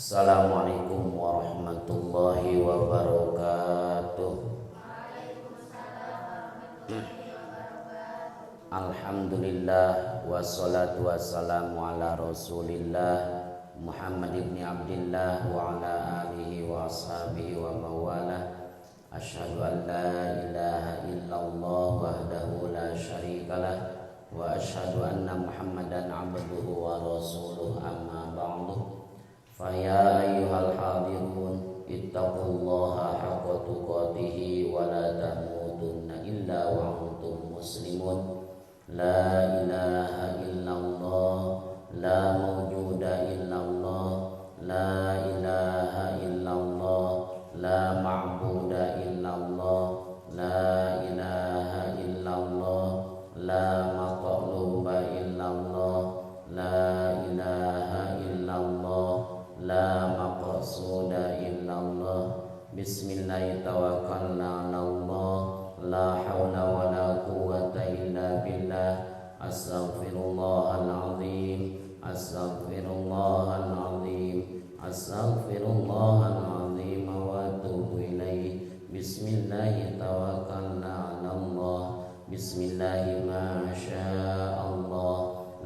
Assalamualaikum warahmatullahi wabarakatuh. Alhamdulillah wassalatu wassalamu ala Rasulillah Muhammad ibn Abdillah wa ala alihi wa ashabihi wa mawalah. Asyhadu an la ilaha illallah wahdahu la syarikalah wa asyhadu anna Muhammadan abduhu wa rasuluh, amma ba'du. Fa ya ayyuhal hadirun ittaqullaha haqqa tuqatih wa la tamutunna illa wa antum muslimun. La ilaha illallah, la mawjuda illallah, la ilaha illallah, la ma'buda illallah, la ilaha illallah, la maqluba illallah, la ilaha illallah, la maqsuda illallah. Bismillah tawakkalna 'ala Allah, la haula wala quwwata illa billah. Astaghfirullahal azim, astaghfirullahal azim, astaghfirullahal azim wa atubu ilaih. Bismillah tawakkalna 'ala Allah. Bismillah ma sya'allah,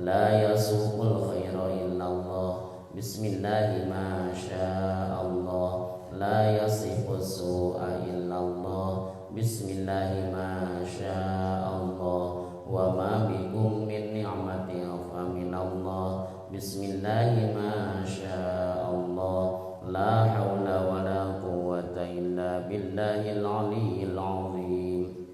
la yasuqul khaira illallah. Bismillah ma sya'allah, la yasifus su'a illallah. Bismillah ma sya'allah, wa ma bikum min ni'matin fa minallah. Bismillah ma sya'allah, la haula wa la quwwata illa billahil aliyyil azim.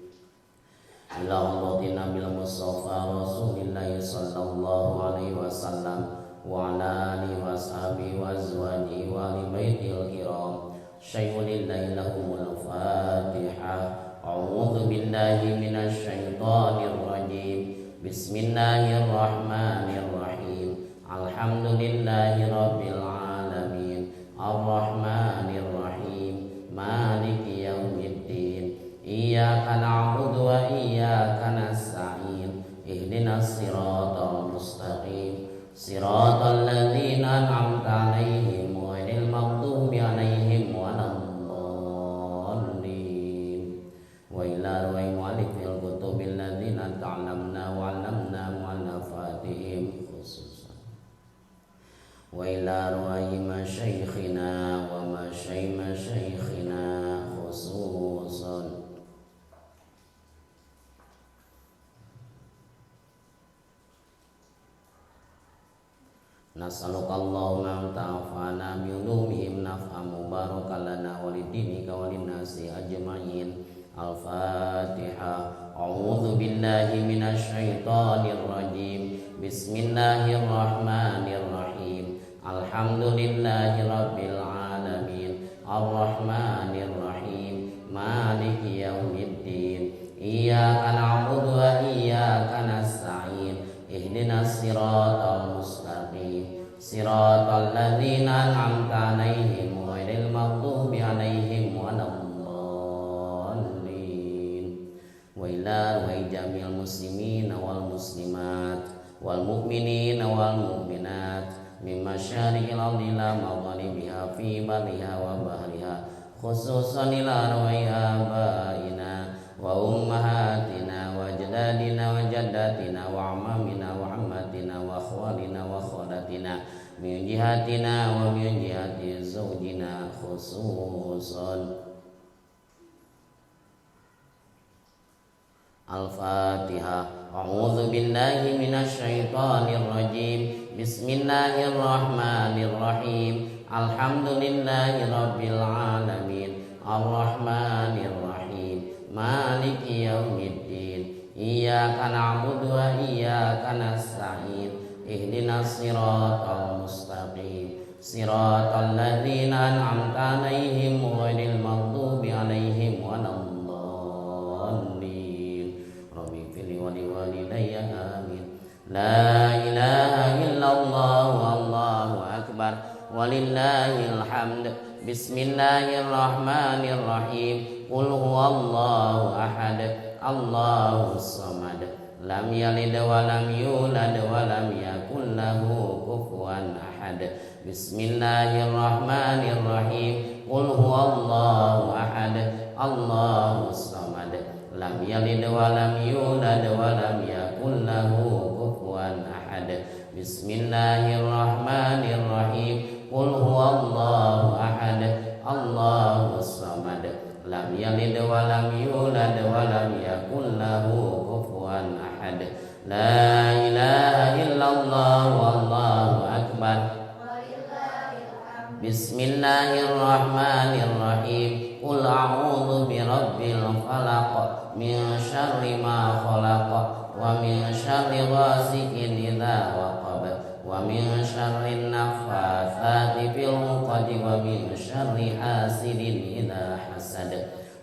Ila hadratin Nabil Mustafa Rasulillah sallallahu alaihi wasallam wa ala alihi wa ashabihi wa azwajihi wa ahli baitil kiram. Syai'un lillahi lahumul Fatihah. A'udzu billahi minasy syaithanir rajim. Bismillahirrahmanirrahim. Alhamdulillahi rabbil alamin. Arrahmanir rahim. Maliki yaumiddin. Iyyaka na'budu wa iyyaka nasta'in. Ihdinas siratal mustaqim. Siratal ladzina an'amta 'alaihim ghairil maghdubi 'alaihim waladdallin. Wa ila arwahi mu'allifil kutubil ladzina ta'lamna wa 'allamna mu'allafatihim khususan. Wa ila arwahi masyaikhina wa masyaikhina khususan. Nas'aluka Allahumma ta'afana bi ulumihim naf'an mubarakan lana wa lidinika wa linnasi ajma'in. Al-Fatihah. A'udzu billahi minasy syaithanir rajim. Bismillahirrahmanirrahim. Alhamdulillahi rabbil alamin. Arrahmanir rahim. Maliki yaumiddin. Iyyaka na'budu wa iyyaka nasta'in. Ihdinas siratal mustaqim. Siratal ladzina an'amta 'alaihim ghairil maghdubi 'alaihim waladdallin. Wa ila arwahi jami'il muslimina wal muslimat wal mu'minina wal mu'minat min masyariqil ardi ila magharibiha fi barriha wa bahriha, khususan ila arwahi abaina wa ummahatina wa ajdadina wa jaddatina wa amamina wa ammatina wa akhwalina wa khalatina min jihatina wa min jihati zawjina khususan. Al-Fatihah. A'udzu billahi minasy syaithanir rajim. Bismillahirrahmanirrahim. Alhamdulillahi rabbil alamin. Arrahmanir rahim. Maliki yaumiddin. Iyyaka na'budu wa iyyaka nasta'in. Ihdinas siratal mustaqim. Siratal ladzina an'amta 'alaihim ghairil maghdubi 'alaihim waladdallin. Rabbi ighfirli wa liwalidayya amin. La ilaha illallah wallahu akbar walillahil hamd. Bismillahirrahmanirrahim. Qul huwallahu ahad. Allahus samad. Lam yalid wa lam yulad wa lam yakul lahu kufuwan ahad. Bismillahirrahmanirrahim. Qul huwallahu ahad. Allahus samad. Lam yalid wa lam yulad wa lam yakul lahu kufuwan ahad. Bismillahirrahmanirrahim. Qul huwallahu ahad. Allahus samad. Lam yalid wa lam yulad wa lam yakul lahu kufuwan ahad. La ilaha illallah wallahu akbar. Bismillahirrahmanirrahim. Qul a'udzu birabbil falaq min syarri ma khalaq wa min syarri ghasiqin idza waqab wa min syarri naffatsati fil 'uqad wa min syarri hasidin idza hasad.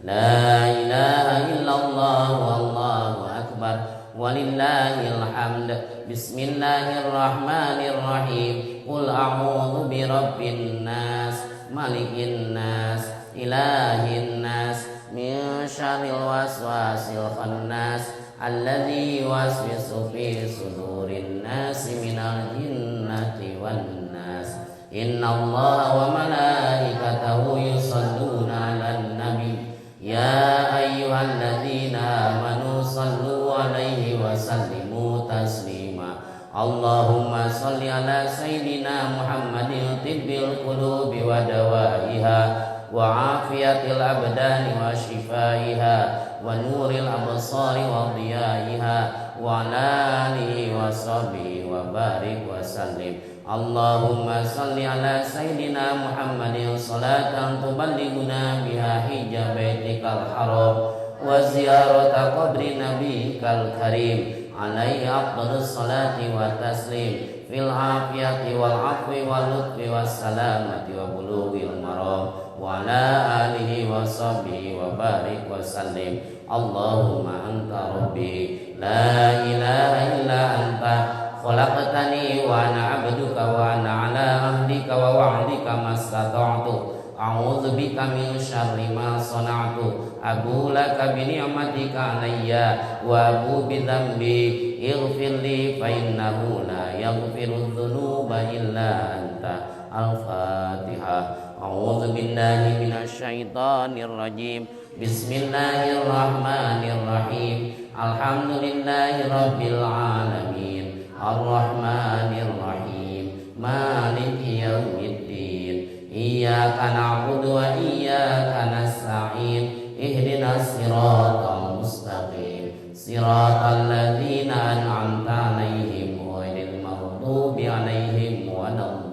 La ilaha illallah wallahu akbar walillahil hamd. Bismillahirrahmanirrahim. Qul a'udzu birabbin nas, malikin nas, ilahin nas, min syarril waswasil khannas alladzi yuwaswisu fi sudurin nas minal jinnati wan nas. Innallaha wa malaikatahu yusholluna 'alan nabi ya ayyuhalladzina amanu shallu 'alaihi wa sallimu taslima. Allahumma shalli ala sayyidina Muhammadin tibbil qulubi wa dawaiha wa afiyatil abdani wa shifaiha wa nuril absari wa diyaiha wa ala alihi wa sahbihi wa barik wa sallim. Allahumma salli ala sayyidina Muhammadin salatan tuballighuna biha hijja baitikal haram wa ziyarata qabri nabiyyikal karim alaihi afdhalus salati wa taslim fil afiyati wal afwi wal lutfi was salamati wa bulughil maram wa ala alihi wa sahbihi wa barik wa sallim. Allahumma anta rabbi la ilaha illa anta khalaqtani wa ana 'abduka wa ana 'ala ahdika wa wa'dika mastata'tu. A'udzu bika min syarri ma sana'tu. Abu laka bi ni'matika 'alayya wa abu bi dzambi ighfir li fa innahu la yaghfiru dzunuba illa anta. Al-Fatihah. A'udzu billahi minasyaitonir rajim. Bismillahirrahmanirrahim. Alhamdulillahi rabbil alamin. Arrahmanir rahim. Maliki yaumiddin. Iyyaka na'budu wa iyyaka nasta'in. Ihdinas siratal mustaqim. Siratal ladzina an'amta 'alaihim ghairil maghdubi 'alaihim waladdallin.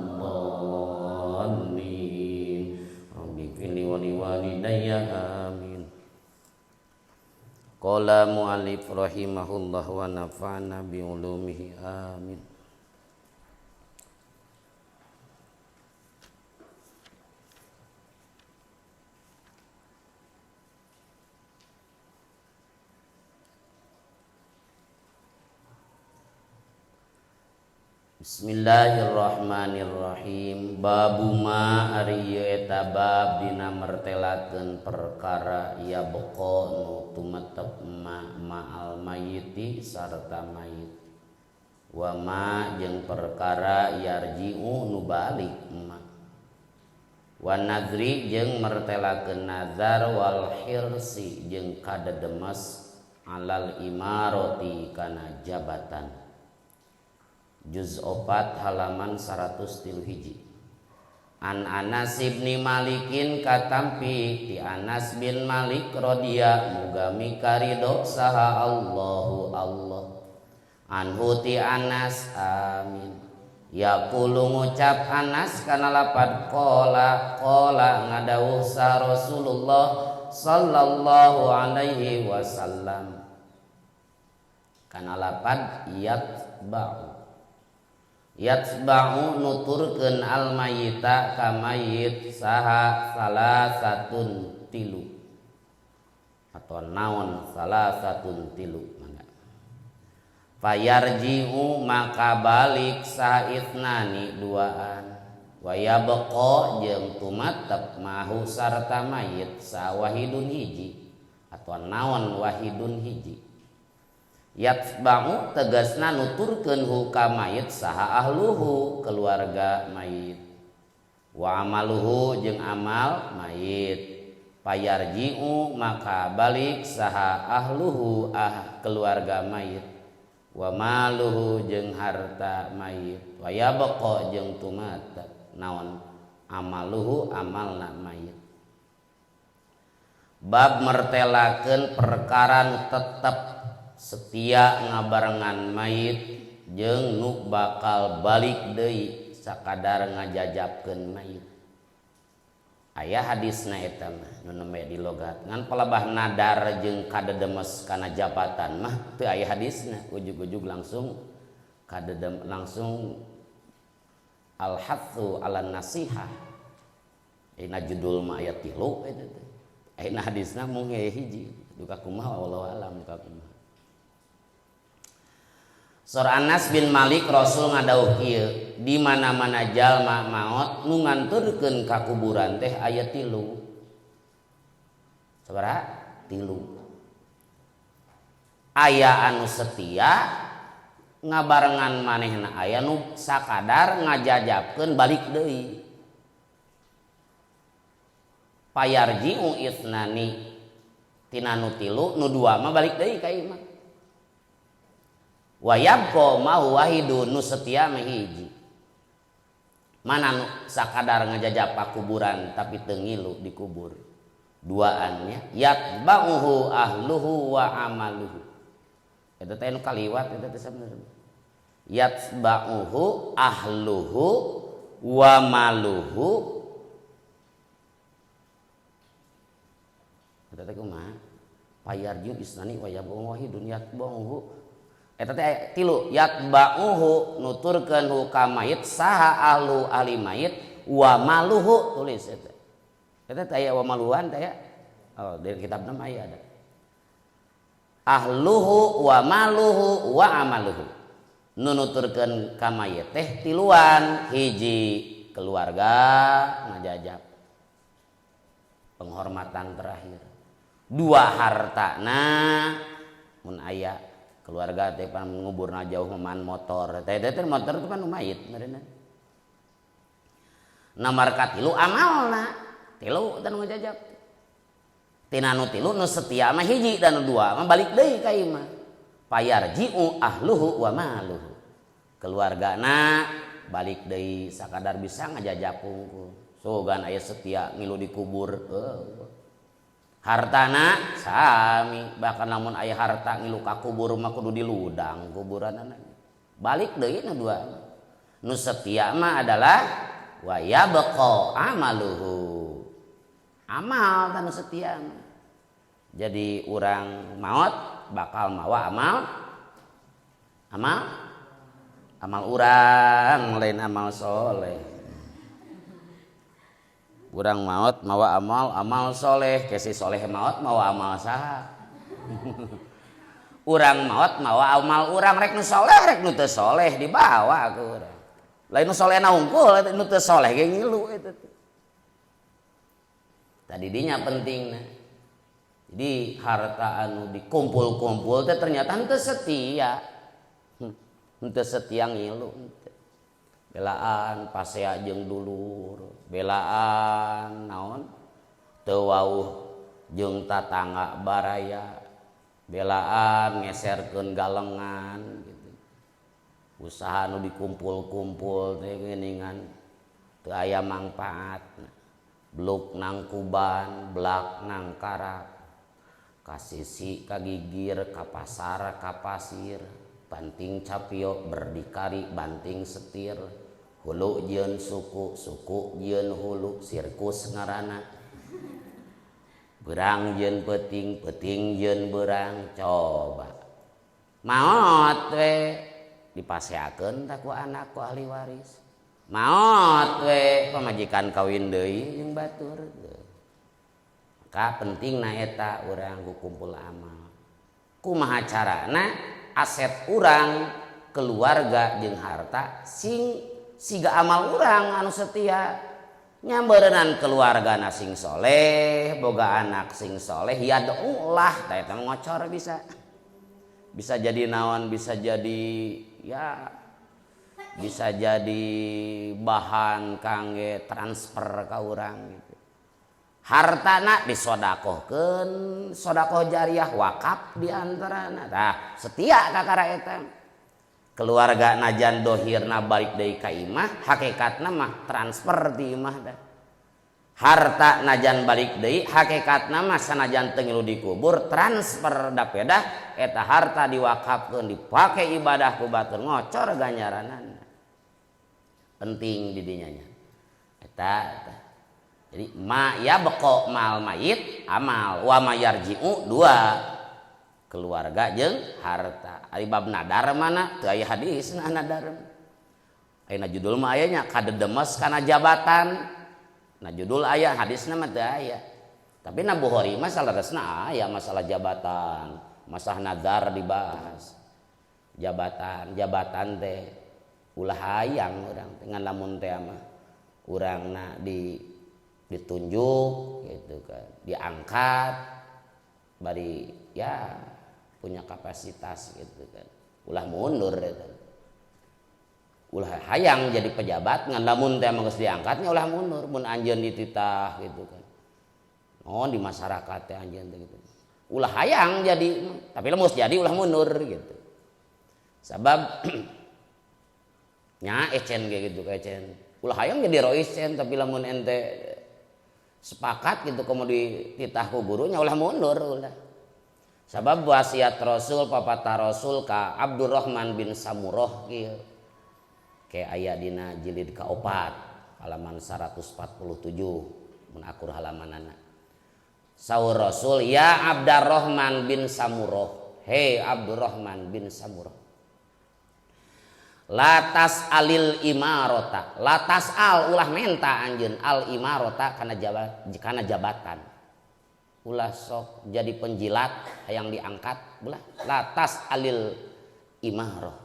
Rabbi wa liwalidayya amin. Qala mu'allif rahimahullah wa nafa'ana bi ulumihi amin. Bismillahirrahmanirrahim. Babu ma ari ieu eta bab dina mertelakeun perkara ya beko nu tumetep ma ma'al mayiti sarta mayit wa ma jeung perkara yarji'u nu balik ma wa nadri jeung mertelakeun nazar wal hirsi jeung kadedemes alal imaroti kana jabatan. Juz 4 halaman 103. An Anas bin Malikin katampi ti Anas bin Malik radhia muga mikaridho saha Allahu Allah. Anhu ti Anas amin. Yaqulu ngucap Anas kana lapad qala qala ngadawuh sa Rasulullah sallallahu alaihi wasallam. Kana lapad yatba'u yatba'u nuturkeun al mayyita ka mayyit saha salasatun tilu atau naon salasatun tilu mangga fayarji'u maka balik saha itnani duaan wa yabqa jeung tumatep mahu sarta mayit sawahidun hiji Atau naon wahidun hiji. Yatba'u tegasna nuturkeun hu ka mayit saha ahluhu keluarga mayit. Wa amaluhu jeung amal mayit. Payarji'u maka balik saha ahluhu ah keluarga mayit. Wa maluhu jeung harta mayit. Wa yabqa jeung tumatak naon amaluhu amalna mayit. Bab mertelakeun perkara nu tetep setia ngabarengan mayit jeung nu bakal balik deui sakadar ngajajabkeun mayit. Aya hadisna eta mah nu nembe di logat. Ngan palebah nadar jeung kadedemes kana jabatan mah teu aya hadisna, ujug-ujug langsung kadedem langsung al-hatsu ala nasihah. Dina judul mah aya 3 eta teh. Ayeuna hadisna mung hiji, duka kumaha wallahu alam duka kumaha. Sor Anas bin Malik Rasul ngadawuh kieu, di mana-mana jalma maot nu nganturkeun ka kuburan teh aya 3. Sabaraha? 3. Aya anu setia ngabarengan manehna, aya nu sakadar ngajajabkeun balik deui. Payarji'u itnani tina nu 3 nu 2 mah balik deui ka imah. Wa yabqa ma wahidun nu setia mah hiji. Mana nu sakadar ngajajab ka kuburan tapi teu ngilu dikubur. Duaannya yatba'uhu ahluhu wa amaluhu. Eta teh nu kaliwat eta teh sabenerna. Yatba'uhu ahluhu wa maluhu. Eta teh kumaha? Payarji'u isnani wa yabqa wahidun yatba'uhu. Eta teh 3 yatba'uhu nuturkeun hu ka mayit saha ahlu ahli mayit wa maluhu tulis eta. Eta teh aya wa maluhan teh ya. Oh, di kitabna mah aya ada. Ahluhu wa maluhu wa amaluhu. Nu nuturkeun ka mayit teh 3, hiji keluarga ngajajab. Penghormatan terakhir. 2 hartana mun aya keluarga teh pan nguburna jauh man motor teh teh motor teh pan mayit meureunna. Nomor 3 amalna 3 teh nu ngajajab. Tina nu 3 nu setia mah hiji dan nu 2 mah balik deui ka imah. Payarji'u ahluhu wa maluhu. Keluargana balik deui sakadar bisa ngajajab hungkul. Sogan aya setia ngilu dikubur. Hartana sami bahkan lamun aya harta ngilu ka kubur mah kudu diludang kuburanana. Balik deui nu 2. Nu setia mah adalah wa yabqa amaluhu. Amal tah nu setia mah. Jadi urang maot bakal mawa amal. Amal amal urang lain amal soleh. Urang maot mawa amal amal soleh, kesi soleh maot mawa amal saha. Urang maot mawa amal urang rek nu soleh rek nu teu soleh dibawa ku urang. Lain nu soleh na unggul, nu teu soleh ge ngilu eta teh. Tadi dinya pentingna. Jadi harta anu dikumpul-kumpul teh ternyata henteu setia. Henteu setia ngilu. Belaan pasea jeung dulur, belaan naon teu wauh jeung tatangga baraya, belaan ngeserkeun galengan gitu. Usaha nu dikumpul-kumpul teh geuningan teu aya mangpaatna. Bluk nang kuban, blak nang karak, kasisi kagigir, ka pasar ka pasir, banting capio berdikari banting setir. Hulu jieun suku, suku jieun hulu, sirkus ngaranna. Berang jieun peuting, peuting jieun berang, coba. Maot we dipaseakeun tah ku anak ku ahli waris. Maot we pamajikan kawin deui jeung batur. Maka pentingna eta urang kumpul amal. Kumaha carana aset urang, keluarga jeung harta sing siga amal urang anu setia. Nyambeureunan keluargana sing soleh, boga anak sing soleh, ya do'ulah tah eta ngocor bisa. Bisa jadi naon, bisa jadi ya bisa jadi bahan kangge transfer ka urang gitu. Hartana disodakohkeun, sodakoh jariah wakaf di antarana. Tah, setia ka kakara eta. Keluarga najan dohirna balik deui ka imah, hakikatna mah transfer di imah dah. Harta najan balik deui, hakikatna mah sanajan teu ngilu dikubur, transfer da pedah eta harta diwakafkeun dipake ibadah ku batur ngocor ganjaranana. Penting di dinya nya. Eta, eta. Jadi ma ya beko mal mayit amal wa ma yarji'u dua keluarga jeung harta. Ari bab nadar mana teu aya hadisna nadar. Ayeuna judul mah aya nya kadedemes kana jabatan. Nah judul aya hadisna mah teu aya. Tapi na Bukhari mah saleresna aya masalah jabatan, masalah nadar dibahas. Jabatan, jabatan teh ulah hayang urang teh ngan lamun teh mah urangna ditunjuk gitu kan, diangkat bari ya punya kapasitas gitu kan, ulah mundur gitu. Ulah hayang jadi pejabat ngan lamun teh mah geus diangkatnya ulah mundur mun anjeun dititah gitu kan. Oh di masyarakat teh anjeun teh gitu. Ulah hayang jadi tapi lamun geus jadi ulah mundur gitu. Sabab nya ecen kayak gitu ecen. Ulah hayang jadi rois cen tapi lamun ente sepakat gitu komo dititah ku gurunya ulah mundur ulah. Sabab wasiat Rasul papata Rasul ka Abdurrahman bin Samurah kieu. Kayak aya dina jilid kaopat halaman 147 mun akur halamanana. Saur Rasul ya Abdurrahman bin Samurah, hei Abdurrahman bin Samurah. Latas alil imarota, latas al ulah menta anjeun al imarota kana jabat, kana jabatan. Ulah sok jadi penjilat hayang diangkat ulah latas alil imarah.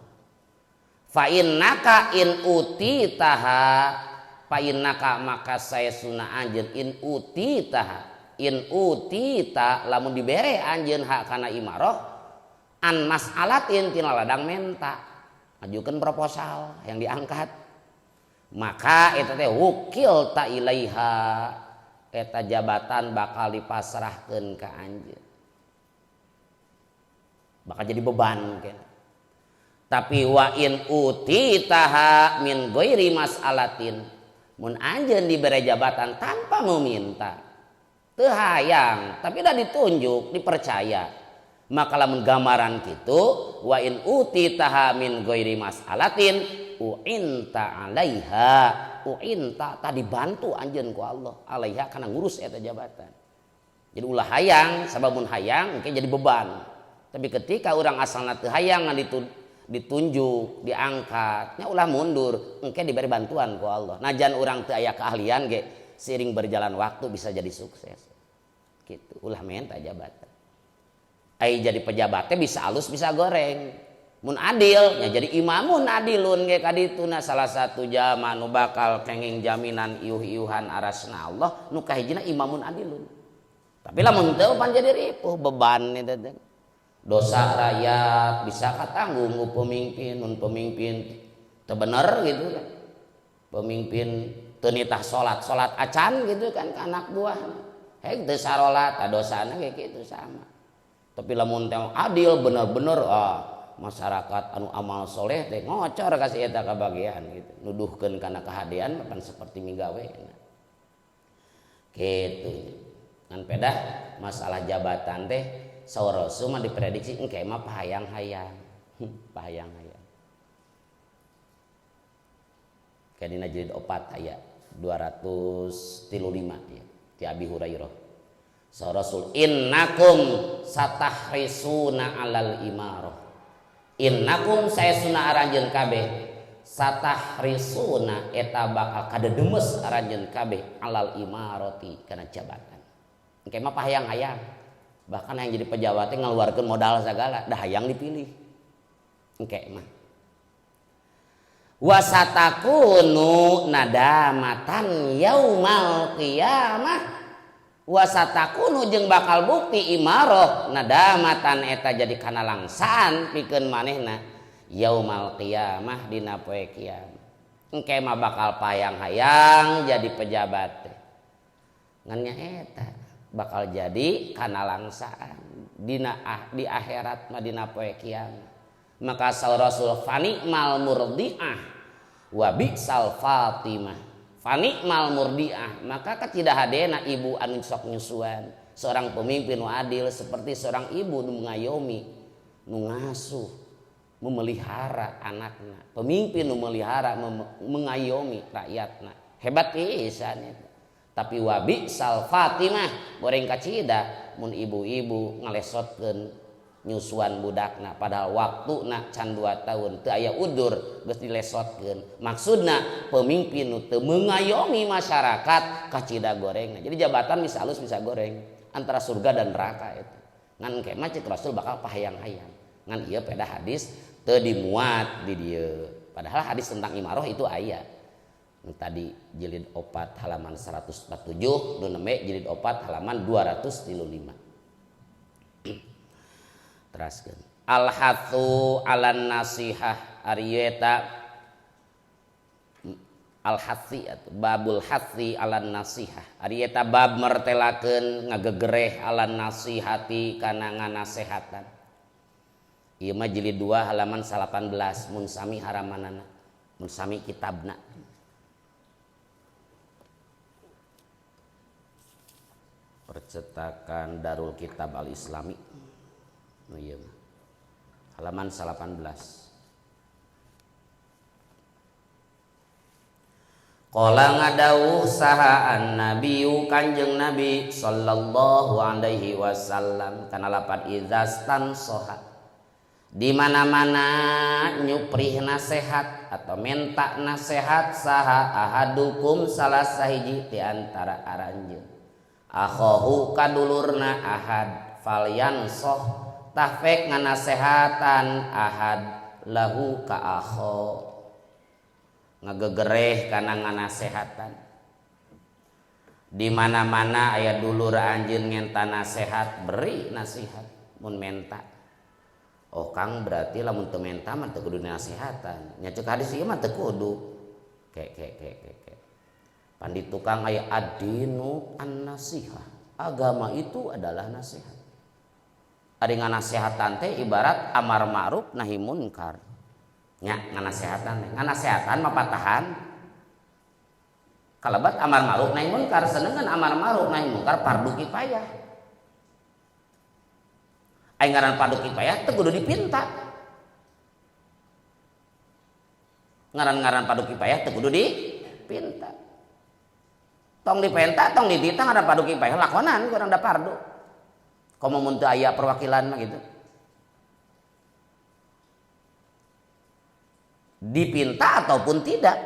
Fa innaka in utitaha, fa innaka maka saya sunah anjeun in utitaha, in utita lamun dibere anjeun hak kana imarah an mas'alatin tina ladang menta. Ajukan proposal yang diangkat maka eta teh wukil ta ilaiha eta jabatan bakal dipasrahkeun ka anjeun bakal jadi beban kan. Tapi wa in utitaha min ghairi mas'alatin mun anjeun dibere jabatan tanpa meminta teu hayang tapi udah ditunjuk dipercaya maka lamun gambaran kitu wa in utitaha min ghairi mas'alatin uinta alaiha uinta tadi bantu anjeun ku Allah alaiha kana ngurus eta jabatan. Jadi ulah hayang sabab mun hayang engke jadi beban. Tapi ketika urang asalna teu hayang ngan ditunjuk diangkat nya ulah mundur engke diberi bantuan ku Allah. Najan urang teu aya keahlian ge seiring berjalan waktu bisa jadi sukses. Gitu ulah menta jabatan. Ai jadi pejabatnya bisa alus bisa goreng. Mun adil nya jadi imamun adilun ge kadituna salah satu jama nu bakal kenging jaminan iuh-iuhan arasna Allah nu kahijina imamun adilun. Tapi lamun teu pan jadi ripuh beban eta teh. Dosa rakyat bisa katanggung ku pemimpin mun pemimpin teu bener gitu kan. Pemimpin teu nitah salat, salat acan gitu kan ka anak buah. Hek teu sarolat dosana ge kitu sama. Tapi lamun teh adil bener-bener masyarakat anu amal soleh teh ngocor kasih eta kabagian gitu. Nuduhkeun kana kahadean pan seperti migawe. Gitu. Ngan pedah masalah jabatan teh saur Rasul mah diprediksi engke mah pahayang-hayang. Pahayang-hayang. Kayak dina jilid 4 aya 235 ya ti Abi Hurairah. Saur Rasul innakum satahrisuna alal imarah. Innakum saya sunah aranjeun kabeh satahrisuna eta bakal kadedemes aranjeun kabeh alal imarati kana jabatan. Engke mah pahayang-hayang. Bahkan yang jadi pejabat teh ngaluarkeun modal sagala, dah hayang dipilih. Engke mah. Wasatakunu nadamatan yaumal qiyamah. Wasatakunu jeung bakal bukti imaroh nadamatan eta jadi kana langsaan pikeun manehna yaumal qiyamah dina poe kiamat. Engke mah bakal payang-hayang jadi pejabat teh. Ngan nya eta bakal jadi kana langsaan dina di akhirat mah dina poe kiamat. Maka saur Rasul fani'mal murdiah wa bi'sal fatimah. Fani'mal murdiah, maka ketidakhadeuna ibu anu sok nyusuan, seorang pemimpin nu adil seperti seorang ibu nu mengayomi, nu ngasuh, memelihara anakna. Pemimpin nu melihara, mengayomi rakyatna. Hebat pisan eta. Tapi wa bi'sal fatimah, goreng kacida mun ibu-ibu ngalesotkeun nyusuan budakna padahal waktuna can 2 tahun teu aya udur geus dilesotkeun. Maksudna pemimpin nu teu mengayomi masyarakat kacida gorengna. Jadi jabatan bisa halus bisa goreng antara surga dan neraka eta. Ngan engke mah cek Rasul bakal pahayang-hayang. Ngan ieu peda hadis teu dimuat di dieu. Padahal hadis tentang imaroh itu aya. Nu tadi jilid 4 halaman 147, nu nembe jilid 4 halaman 235. Teraskeun. Al-hathu 'alan nasihah ari eta al-hathi atuh babul hathi 'alan nasihah. Ari eta bab mertelakeun ngagegereh 'alan nasihati kana nganasehatan. Ieu mah jilid 2 halaman 18 mun sami haramanana, mun sami kitabna. Percetakan Darul Kitab Al-Islami. Nu ieu mah halaman 18. Qala ngadawuh saha an-nabiyyu kanjeng Nabi sallallahu alaihi wasallam kana lapat idzastan soha. Di mana-mana nyuprih nasihat atau minta nasihat saha ahadukum salah sahiji di antara aranjeun. Akhahu kadulurna ahad falyansoh tahfek nganasehatan ahad lahu ka akho. Ngagegereh kana nganasehatan. Di mana-mana aya dulur anjeun ngenta nasihat, beri nasihat mun menta. Oh Kang, berarti lamun teu menta mah teu kudu nasehatan. Nya ceuk hadis ieu mah teu kudu. Ke ke ke ke ke. Pan di tukang aya ad-dinu an-nasihah. Agama itu adalah nasihat. Ari nganasehatan teh ibarat amar ma'ruf nahi munkar. Nya nganasehatan teh. Nganasehatan mah patahan. Kalebat amar ma'ruf nahi munkar, senengan amar ma'ruf nahi munkar fardu kifayah. Ai ngaran fardu kifayah teu kudu dipinta. Ngaran-ngaran fardu kifayah teu kudu dipinta. Tong dipinta, tong ditita ngaran fardu kifayah lakonan kurang da fardu. Komo mun teu aya perwakilan mah gitu. Dipinta ataupun tidak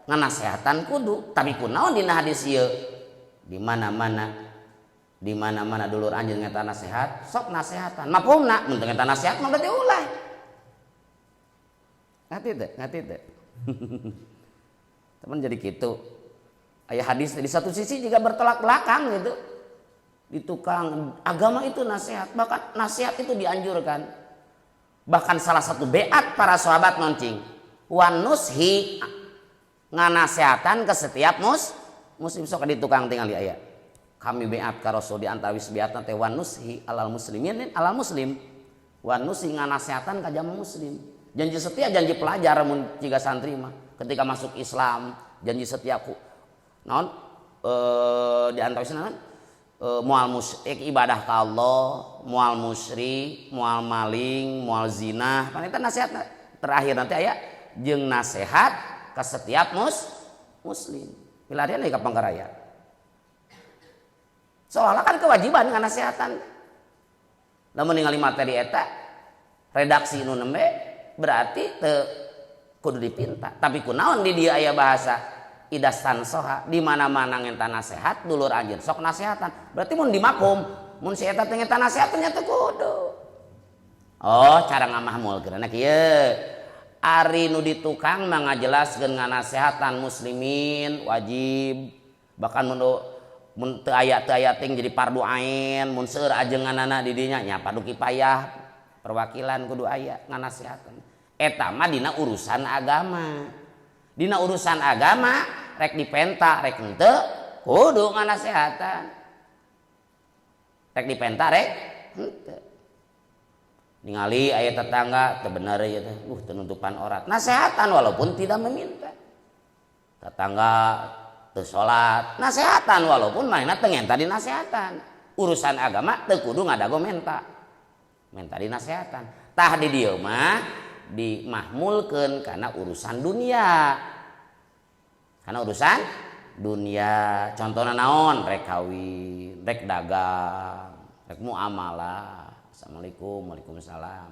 nganasehatan kudu, tapi kunaon dina hadis ieu? Di mana-mana dulur anjeun ngeta nasihat, sok nasehatan. Mafhumna mun teu ngeta nasihat mah berarti ulah. Ngerti teu? Ngerti teu? Teman jadi kitu. Aya hadis di satu sisi juga bertolak belakang gitu. Di tukang agama itu nasihat, bahkan nasihat itu dianjurkan. Bahkan salah satu beat para sahabat noncing, wan nushi nganasehatan ke setiap muslim. Sok di tukang tinggal di aya. Kami beat ka Rasul di antawis beatna teh wan nushi alal muslimin alal muslim. Wan nushi nganasehatan ka jamaah muslim. Janji setia janji pelajar mun jiga santri mah ketika masuk Islam janji setia ku naon di antawis naon? Mual musyrik ibadah ka Allah, mual musyrik, mual maling, mual zina. Pan eta nasihat terakhir nanti aya jeung nasihat ka setiap muslim. Pilarian ka Pangkaraya. Seolah-olah kan kewajiban nganasehatan. Lamun ningali materi eta redaksi nu nembe berarti teu kudu dipinta. Tapi kunaon di dieu aya bahasa idastan soha di mana-mana ngenta nasihat dulur anjeun sok nasehatan. Berarti mun dimakum mun si eta teh ngenta nasihat nya teu kudu. Oh, cara ngamahmulkeunna kieu. Ari nu di tukang mah ngajelaskeun nganasehatan muslimin wajib, bahkan mun teu aya ting jadi fardu ain, mun seueur ajenganana di dinya nya fardu kifayah, perwakilan kudu aya nganasehatan. Eta mah dina urusan agama. Dina urusan agama rek dipenta rek henteu kudu nganasehatan. Rek dipenta rek henteu. Ningali aya tetangga teu bener ieu teh, teu nutupan aurat. Nasehatan walaupun tidak meminta. Tetangga teu salat, nasehatan walaupun manehna teu ngenta dinasehatan. Urusan agama teu kudu ngadago menta. Menta dinasehatan. Tah di dieu mah dimahmulkeun kana urusan dunia. Kana urusan dunia, contohna naon? Rek kawin, rek dagang, rek muamalah. Assalamualaikum, waalaikumsalam.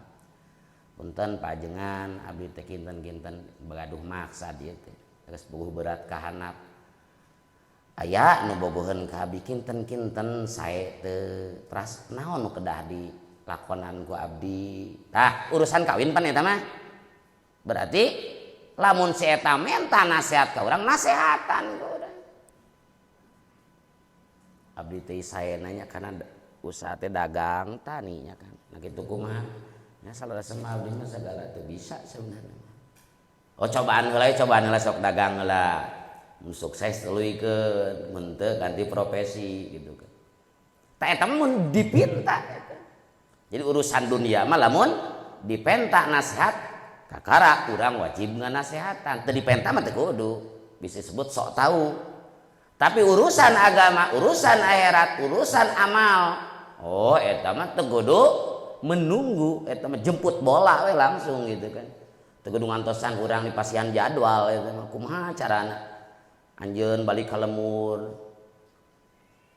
Punten pajengan abdi teh kinten-kinten bagaduh maksad ieu teh. Geus bogoh berat ka handap. Aya nu bogoheun ka abdi kinten-kinten sae teu teras naon nu kedah dilakonan ku abdi. Tah, urusan kawin pan eta mah. Berarti lamun si eta menta nasihat ka urang, nasehatan ka urang. Abdi teh sae nanya kana usaha teh dagang taninya kan. Nah kitu kumaha? Nya salah sama abdi mah segala teu bisa sebenarnya. Oh cobaan heula sok dagang heula. Mun sukses tuluykeun, mun teu ganti profesi gitu kan. Tah eta mun dipinta eta. Jadi urusan dunia mah lamun dipenta nasihat kakara urang wajib nganasehatan. Teu dipenta mah teu kudu, bisa disebut sok tahu. Tapi urusan agama, urusan akhirat, urusan amal, oh eta mah teu kudu menunggu, eta mah jemput bola we langsung gitu kan. Teu kudu ngantosan urang di pasian jadwal eta mah kumaha carana. Anjeun balik ka lemur.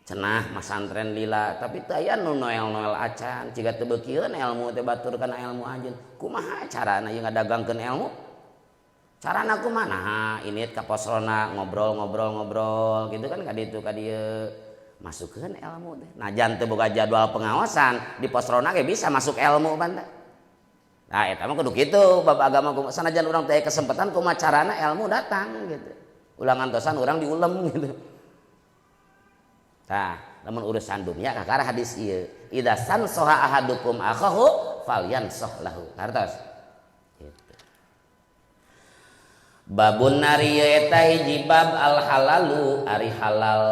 Cenah masantren lila, tapi teu aya nu noel-noel acan, ciga teu beukieun ilmu teh batur kana ilmu anjeun. Kumaha carana ieu ngadagangkeun ilmu? Carana kumaha? Nah, ini ka posrona ngobrol-ngobrol-ngobrol gitu kan ka ditu ka dieu. Masukkeun ilmu teh. Najan teu boga jadwal pengawasan, di posrona ge bisa masuk ilmu pan teh. Nah, eta mah kudu kitu bab agama kumaha sanajan urang teh kesempatan kumaha carana ilmu datang gitu. Ulah ngantosan urang diulem gitu. Tah, lamun urusan dunia kakara hadis ieu. Idza sansoha ahadukum akhahu falyansoh lahu. Kartos. Gitu. Babun nari eta hiji bab al halalu ari halal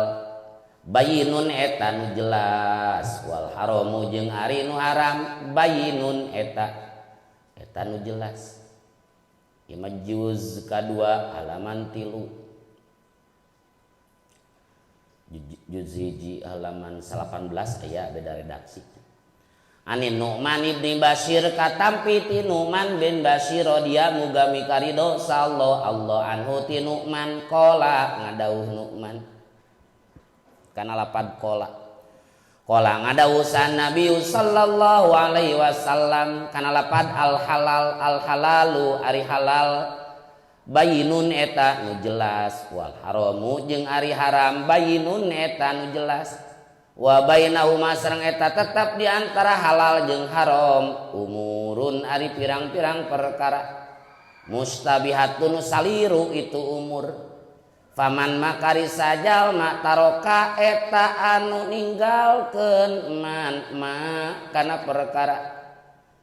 bayinun eta nu jelas wal haramu jeung ari nu haram bayinun eta eta nu jelas. Ieu mah juz kadua halaman 3. Juz hiji halaman 18 aya beda redaksi. Anin Nu'man ibni Bashir katampi ti Nu'man bin Bashir dia muga mikarido sallallahu Allah anhu ti Nu'man qala ngadauh Nu'man kana lapad qala qala ngadauh san Nabi sallallahu alaihi wasallam kana lapad al halal al halalu ari halal bayinun eta nu jelas wal haramu jeung ari haram bayinun eta nu jelas wa bainahuma sareng eta tetap di antara halal jeung haram umurun ari pirang-pirang perkara mustabihatun saliru itu umur faman makari sajalma taroka eta anu ninggalkeun man ma kana perkara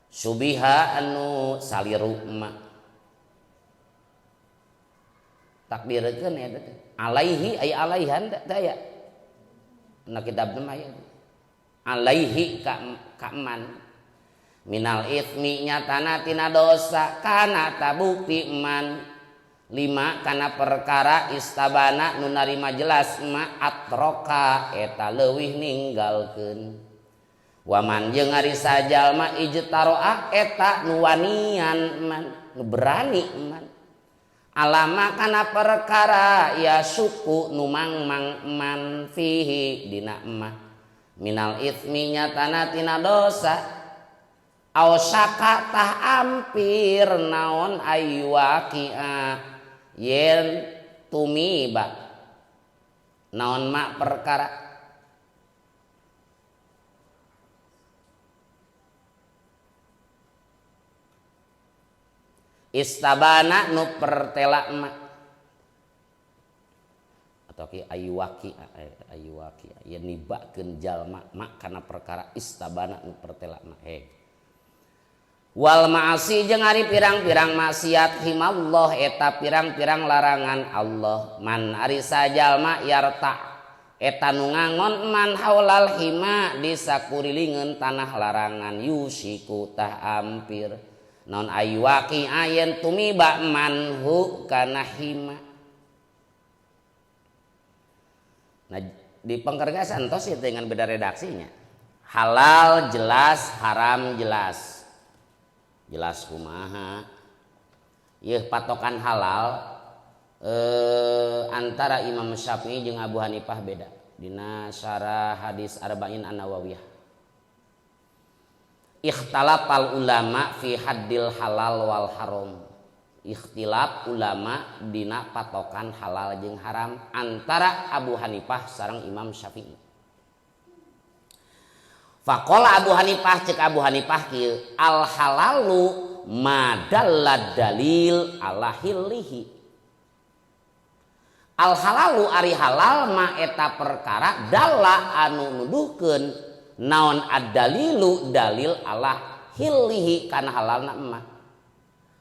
subiha anu saliru ma takdirkeun eta teh alaihi ay alaihan teh aya na kitab mah aya alaihi ka man minal itsmi nyatana tina dosa kana tabukti man lima kana perkara istabana nu narima jelas ma atroka eta leuwih ninggalkeun waman jeung ari sajalma ijtaroa eta nu wanian man nu berani man alama kana perkara ya suku nu mangmang man fihi dina mah minal itsmi nyatana tina dosa aw syaka tah ampir naon aywaqia yen tumiba naon ma perkara Istabana nu pertela ma atau ki ayuwaki ayuwaki yen nibakeun jalma ma kana perkara istabana nu pertela ma he wal ma'asi jeung ari pirang-pirang maksiat himallah eta pirang-pirang larangan Allah man ari sajalma yarta eta nu ngangon man haulal hima di sakurilingeun tanah larangan yusiku tah ampir non ayuwaki ayen tumiba manhu kana hima. Nah di pengkergasan tos itu dengan beda redaksinya. Halal jelas, haram jelas. Jelas kumaha. Yeuh patokan halal antara Imam Syafi'i jeung Abu Hanifah beda. Dina syarah hadis Arba'in An-Nawawiyah. Ikhtalafal ulama fi haddil halal wal haram. Ikhtilaf ulama dina patokan halal jeung haram antara Abu Hanifah sareng Imam Syafi'i. Faqala Abu Hanifah cek Abu Hanifah kieu al halalu madalla dalil ala hillihi. Al halalu ari halal ma eta perkara dalla anu nuduhkeun naon ad-dalilu dalil ala hillihi kana halalna mah.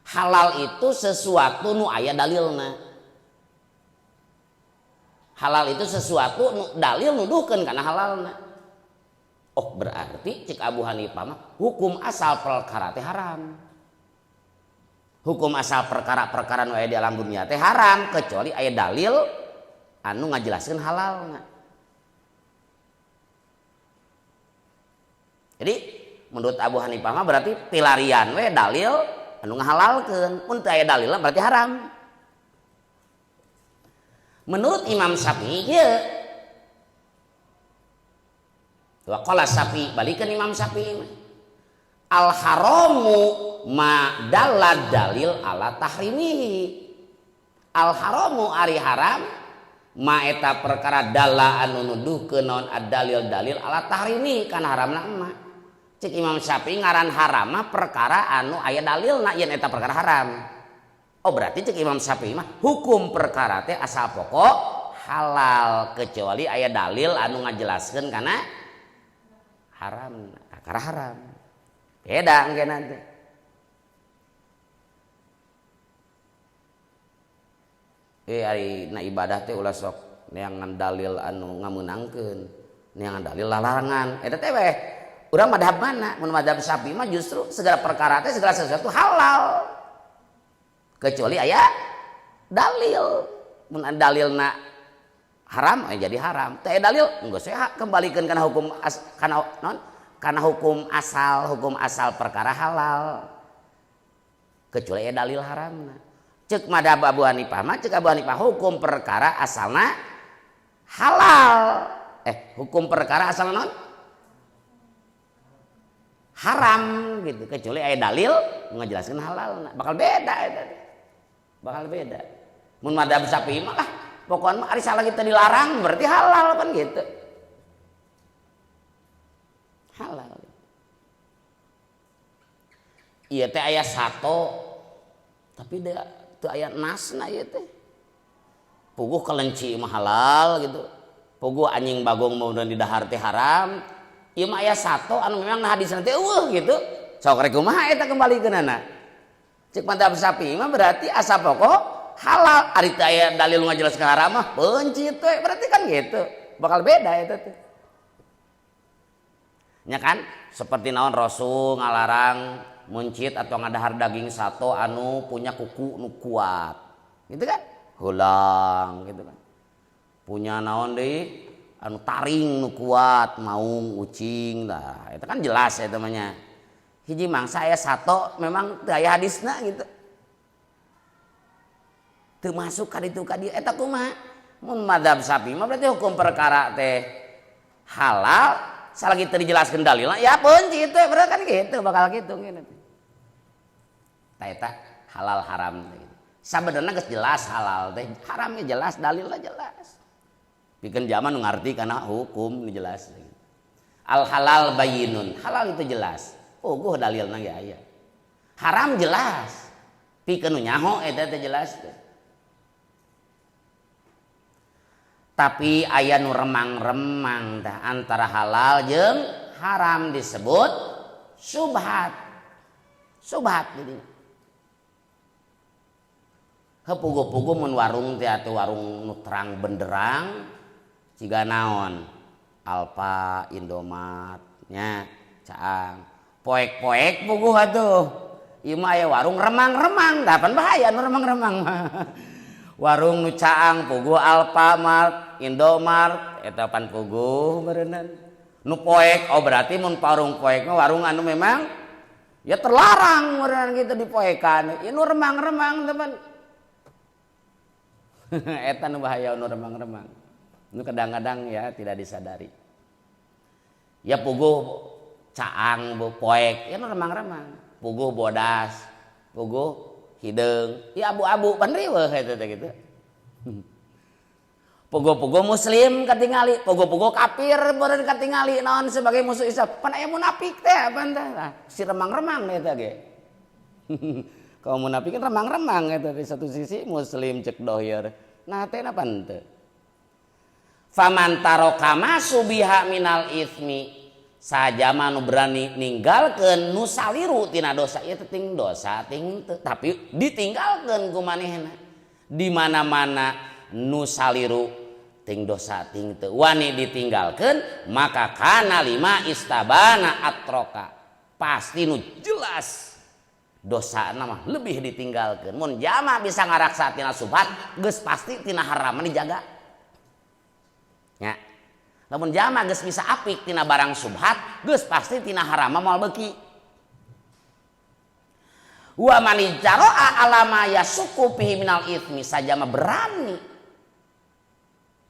Halal itu sesuatu nu aya dalilna. Halal itu sesuatu nu dalil nuduhkeun kana halalna. Oh berarti cek Abu Hanifah mah hukum asal perkara teh haram. Hukum asal perkara-perkara nu aya di alam dunia teh haram kecuali aya dalil anu ngajelaskeun halalna. Jadi menurut Abu Hanifah mah berarti pilarian we dalil anu ngahalalkeun, mun teu aya dalilna berarti haram. Menurut Imam Syafi'i ieu wa qala Syafi'i balikeun Imam Syafi'i mah al haramu ma dalla dalil ala tahrimihi. Al haramu ari haram ma eta perkara dalla anu nuduhkeun naon ad-dalil dalil ala tahrimi kana haramna mah. Cek Imam Syafi'i ngaran haram mah perkara anu aya dalilna yen eta perkara haram. Oh berarti cek Imam Syafi'i mah hukum perkara teh asal pokok halal kecuali aya dalil anu ngajelaskeun kana haram, perkara haram. Beda engke nanti. Ari na ibadah teh ulah sok neangan dalil anu ngameunangkeun, neangan dalil larangan. Eta teh weh urang madhab mana? Mun madhab Syafi'i mah justru segala perkara teh segala sesuatu halal. Kecuali aya dalil. Mun dalilna haram jadi haram. Teu aya dalil geus we kembalikeun kana hukum kana non? Kana hukum asal perkara halal. Kecuali aya dalil haramna. Cek madhab Abu Hanifah mah cek Abu Hanifah hukum perkara asalna halal. Hukum perkara asalna non? Haram gitu kecuali aya dalil ngajelaskeun halal bakal beda eta bakal beda mun madzhab Syafi'i mah lah pokokna mah ari salah kita dilarang berarti halal kan gitu halal ieu teh aya sato tapi da teu aya nasna ieu teh puguh kelenci mah halal gitu puguh anjing bagong mau di dahar teh haram. Ieu mah aya sato anu memang nah hadisna teh eueuh gitu. Sok rek kumaha eta kembalikeunana. Cek madzhab Syafi'i mah berarti asa pokok halal ari teu aya dalil ngajelaskeun haram mah beunci teh berarti kan gitu. Bakal beda eta teh. Nya kan seperti naon Rasul ngalarang muncit atau ngadahar daging sato anu punya kuku nu kuat. Gitu kan? Heulang gitu kan. Punya naon deui? Anu taring nu kuat maung ucing lah itu kan jelas ya temannya hiji mangsa aya sato memang teu aya hadisna gitu teu masuk ka ditu ka dieu eta kumaha mun madzhab Syafi'i mah berarti hukum perkara teh halal salagi teu dijelaskeun dalilna ya peunci teh berarti kan gitu bakal kitu ngene tah eta halal haram teh sabenerna geus jelas halal teh haramnya jelas dalilna jelas. Bikin zaman ngerti karena hukum ini jelas. Al halal bayinun, halal itu jelas. Oh, gua dalilna ge aya. Haram jelas. Pikeun nu nyaho eta teh jelas teh. Tapi aya nu remang-remang tah antara halal jeung haram disebut subhat. Subhat jadi. Heuh puguh-puguh mun warung teh atuh warung nu terang benderang ciga naon? Alfa, Indomaret nya, caang. Poek-poek puguh atuh. Ieu mah aya warung remang-remang, tah pan bahaya nu remang-remang mah. Warung nu caang puguh Alfamart, Indomart, eta pan puguh meureunnan. Nu poek, oh berarti mun warung poek mah warung anu memang ya terlarang meureunnan gitu dipoekan. Ieu nu remang-remang teman. Eta nu bahaya nu remang-remang. Nu kadang-kadang ya tidak disadari. Ya puguh caang bu poek, ya nu remang-remang. Puguh bodas, puguh hideung, ya abu-abu pan riweuh eta teh gitu. Puguh-puguh muslim katingali, puguh-puguh kafir meureun katingali naon sebagai musuh Islam. Pan aya munafik teh pan teh. Nah, si remang-remang eta ge. Kalau munafik kan remang-remang eta di satu sisi muslim cek dohir. Nah teh pan teu. Faman taraka ma subiha minal itsmi sajama nu berani ninggalkeun nu saliru tina dosa ieu teh ting dosa ting teu, tapi ditinggalkeun ku manehna. Di mana-mana nu saliru ting dosa ting teu wani ditinggalkeun maka kana lima istabana atroka pasti nu jelas dosa mah lebih ditinggalkeun. Mun jama bisa ngaraksa tina subhat geus pasti tina haram dijaga nya. Lamun jama geus bisa apik tina barang subhat geus pasti tina haram moal beuki. Wa man ijtaraa ala ma yasuku fihi minal itsmi sajama berani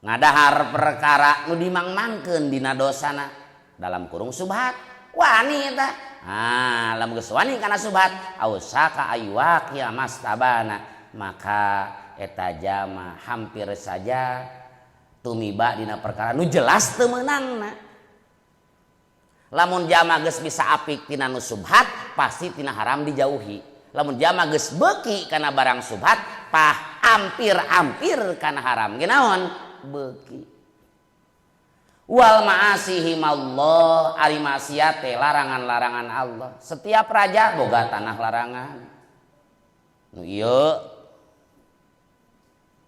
ngadahar perkara nu dimangmangkeun dina dosana dalam kurung subhat wani eta. Ah, lamun geus wani kana subhat ausaka aywaqi mastabana maka eta jama hampir saja tumiba dina perkara nu jelas teu meunangna. Lamun jama geus bisa apik tina nu subhat pasti tina haram dijauhi. Lamun jama geus beuki kana barang subhat pah hampir-hampir kana haram ge naon beuki. Wal ma'asi himallah ari maksiat teh larangan-larangan Allah. Setiap raja boga tanah larangan. Nu ieu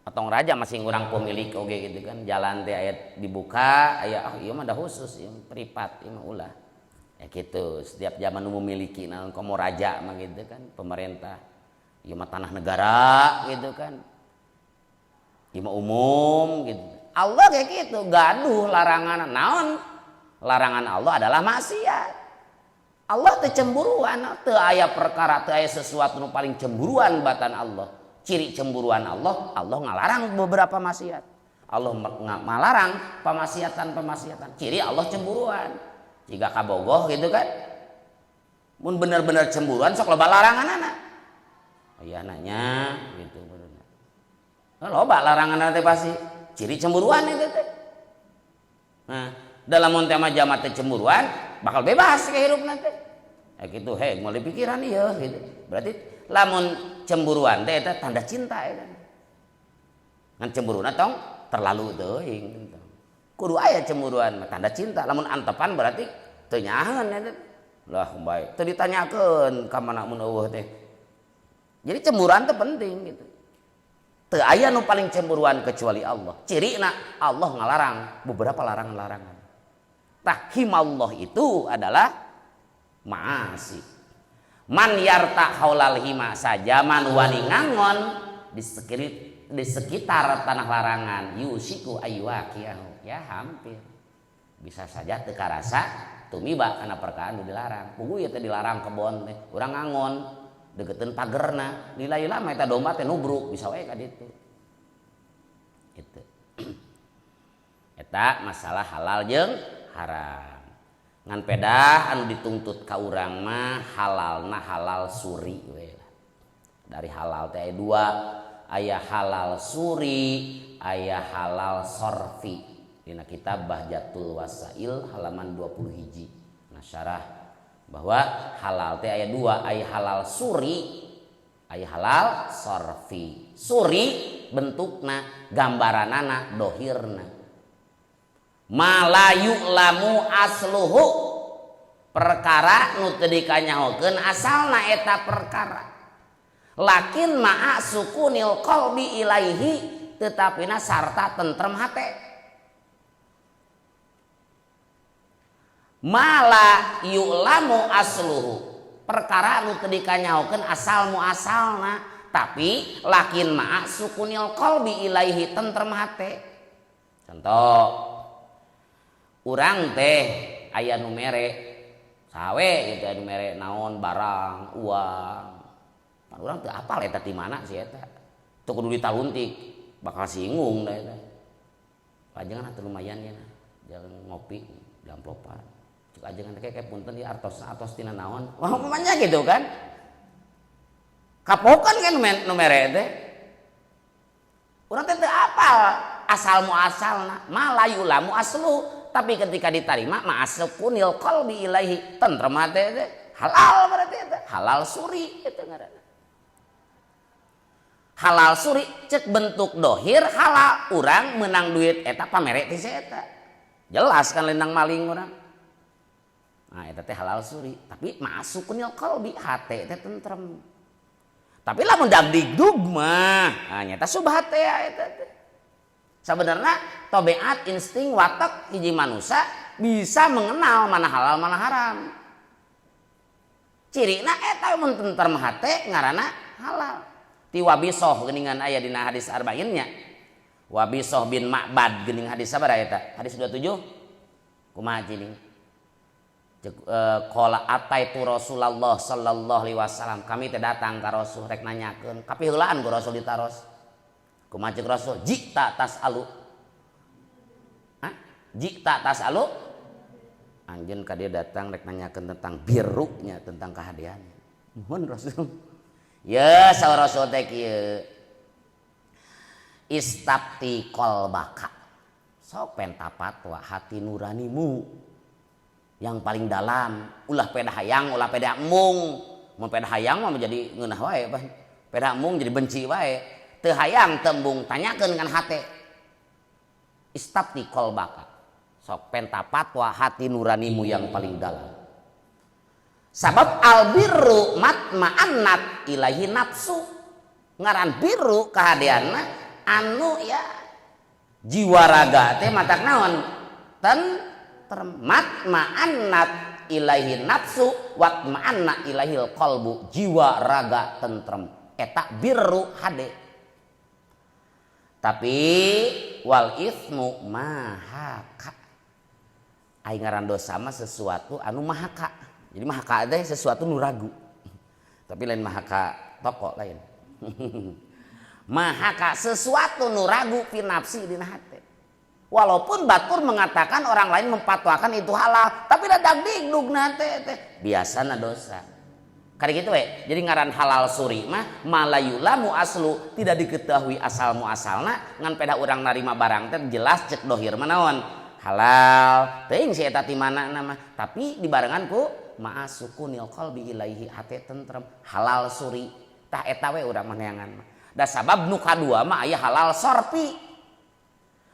atong raja masih ngurang pemilik oge gitu kan, jalan teh aya dibuka aya ah ieu mah da khusus ieu privat ieu mah ulah. Ya gitu, setiap zaman nu memiliki naon komo raja mah gitu kan, pemerintah. Ieu mah tanah negara gitu kan. Ieu mah umum gitu. Allah kayak gitu, gaduh larangan naon? Larangan Allah adalah maksiat. Allah teu cemburuan, teu aya perkara, teu aya sesuatu nu paling cemburuan batan Allah. Ciri cemburuan Allah, Allah ngalarang beberapa maksiat. Allah ngalarang pemaksiatan-pemaksiatan. Ciri Allah cemburuan. Jika kabogoh gitu kan. Mun bener-bener cemburuan sok loba larangan anak. Oh iya anaknya gitu. Nah, loba larangan teh pasti. Ciri cemburuan itu teh. Nah, dalam mun tema jama teh cemburuan bakal bebas kehidup nanti. Ya gitu, hei mulai pikiran iya gitu. Berarti lamun cemburuan teh eta tanda cinta eta. Ngan cemburuna tong terlalu teuing gitu. Kudu aya cemburuan tanda cinta. Lamun antepan berarti teu nyaheun eta. Lah bae teu ditanyakeun ka mana mun eueuh teh. Jadi cemburuan teh penting gitu. Teu aya nu paling cemburuan kecuali Allah. Cirina Allah ngalarang beberapa larangan-larangan. Tah himallah itu adalah maasi. Man yarta haulal hima saja man wani ngangon di sekitar tanah larangan yusiku aywaqiyahu ya hampir bisa saja teu karasa tumiba kana perkara nu dilarang. Puguh ieu teh dilarang kebon teh urang ngangon deketeun pagerna lila-lila mah eta domba teh nubruk bisa wae ka ditu. Gitu. Eta masalah halal jeung haram. Ngan pedah anu dituntut ka urang mah halalna halal suri we lah. Dari halal teh aya dua, aya halal suri, aya halal sorfi. Dina kitab Bahjatul Wasail halaman 20 hiji. Nah syarah bahwa halal teh aya dua, aya halal suri Aya halal sorfi. Suri bentukna, gambaranana, dohirna. Malayu lamu asluhu, perkara nu teu dikanyahokeun asalna eta perkara. Lakin ma'a sukunil qalbi ilaihi, tetapina sarta tentrem hate. Mala yu'lamu asluhu, perkara nu teu dikanyahokeun asal muasalna, tapi lakin ma'a sukunil qalbi ilaihi, tentrem hate. Contoh, urang teh aya nu mere sawe gitu, aya nu mere naon barang, uang. Pan urang teu apal eta di mana sih eta. Teu kudu ditaluntik, bakal singgung da eta. Pajengan atuh lumayan ya, jangan ngopi di amplopan. Cek ajengan teh kayak punten ieu artos tina naon. Wah, umpamanya gitu kan. Kapokan kan nu mere teh. Urang teh teu apal asal muasalna, malayu lamu aslu, tapi ketika diterima ma'asukunil qalbi ilaihi, tentrem hate teh halal berarti eta, halal suri eta ngaranna. Halal suri cek bentuk dohir halal, urang menang duit eta pamere ti si eta. Jelas kan lendang maling urang. Nah eta teh halal suri, tapi ma'asukunil qalbi, hate teh tentrem. Tapi lamun dagdigdug mah, nah nyata subhat teh eta teh. Sebenarnya tabiat, insting, watak hiji manusia bisa mengenal mana halal mana haram. Cirina eta mun tentrem hate ngaranna halal. Ti Wabisoh geuningan aya dina hadis arba'innya. Wabisoh bin Ma'bad geuning hadis sabaraha eta? Hadis 27. Kumaha cining? Qala ataitu Rasulullah sallallahu alaihi wasallam. Kami teh datang ka Rasul rek nanyakeun. Kapiheulaan ku Rasul ditaros. Kumaha ceuk Rasul? Jikta tasalu. Hah? Jikta tasalu? Anjeun ka dia datang rek nanyakeun tentang birrunya, tentang kahadeannya. Mohon Rasul. Ya saur Rasul teh kieu. Istafti qalbaka. Sok penta fatwa hati nuranimu yang paling dalam, ulah peda hayang, ulah peda embung. Mun peda hayang mah menjadi ngeunah wae, Pan. Peda embung jadi benci wae. Teu hayang tembung, tanyakeun kan hate. Istafti qalbaka. Sok penta fatwa hati nuranimu yang paling dalam. Sabab albirru matma'annat ilahi nafsu. Ngaran birru kahadeanna anu ya jiwa raga teh matak naon? Tentrem matma'annat ilahi nafsu watma'anna ilahil qalbu, jiwa raga tentrem. Eta birru hade. Tapi wal itsmu mahaka. Ai ngaran dosa mah sesuatu anu mahaka. Jadi mahaka teh sesuatu nu ragu. Tapi lain mahaka toko lain. Mahaka sesuatu nu ragu fi nafsi dina hate. Walaupun batur mengatakan orang lain mempatwakan itu halal, tapi da dagdigdugna teh biasana dosa. Kali gitu we. Jadi ngaran halal suri mah malayulamu aslu, tidak diketahui asal muasalna, ngan peda urang narima barang teh jelas cek dohir mah naon? Halal. Teuing si eta ti mana nama, tapi dibarengan ku ma'asukunil qalbi ilaihi, hate tentrem, halal suri. Tah eta we urang mah neangan mah. Da sabab nu kadua mah aya halal sorfi.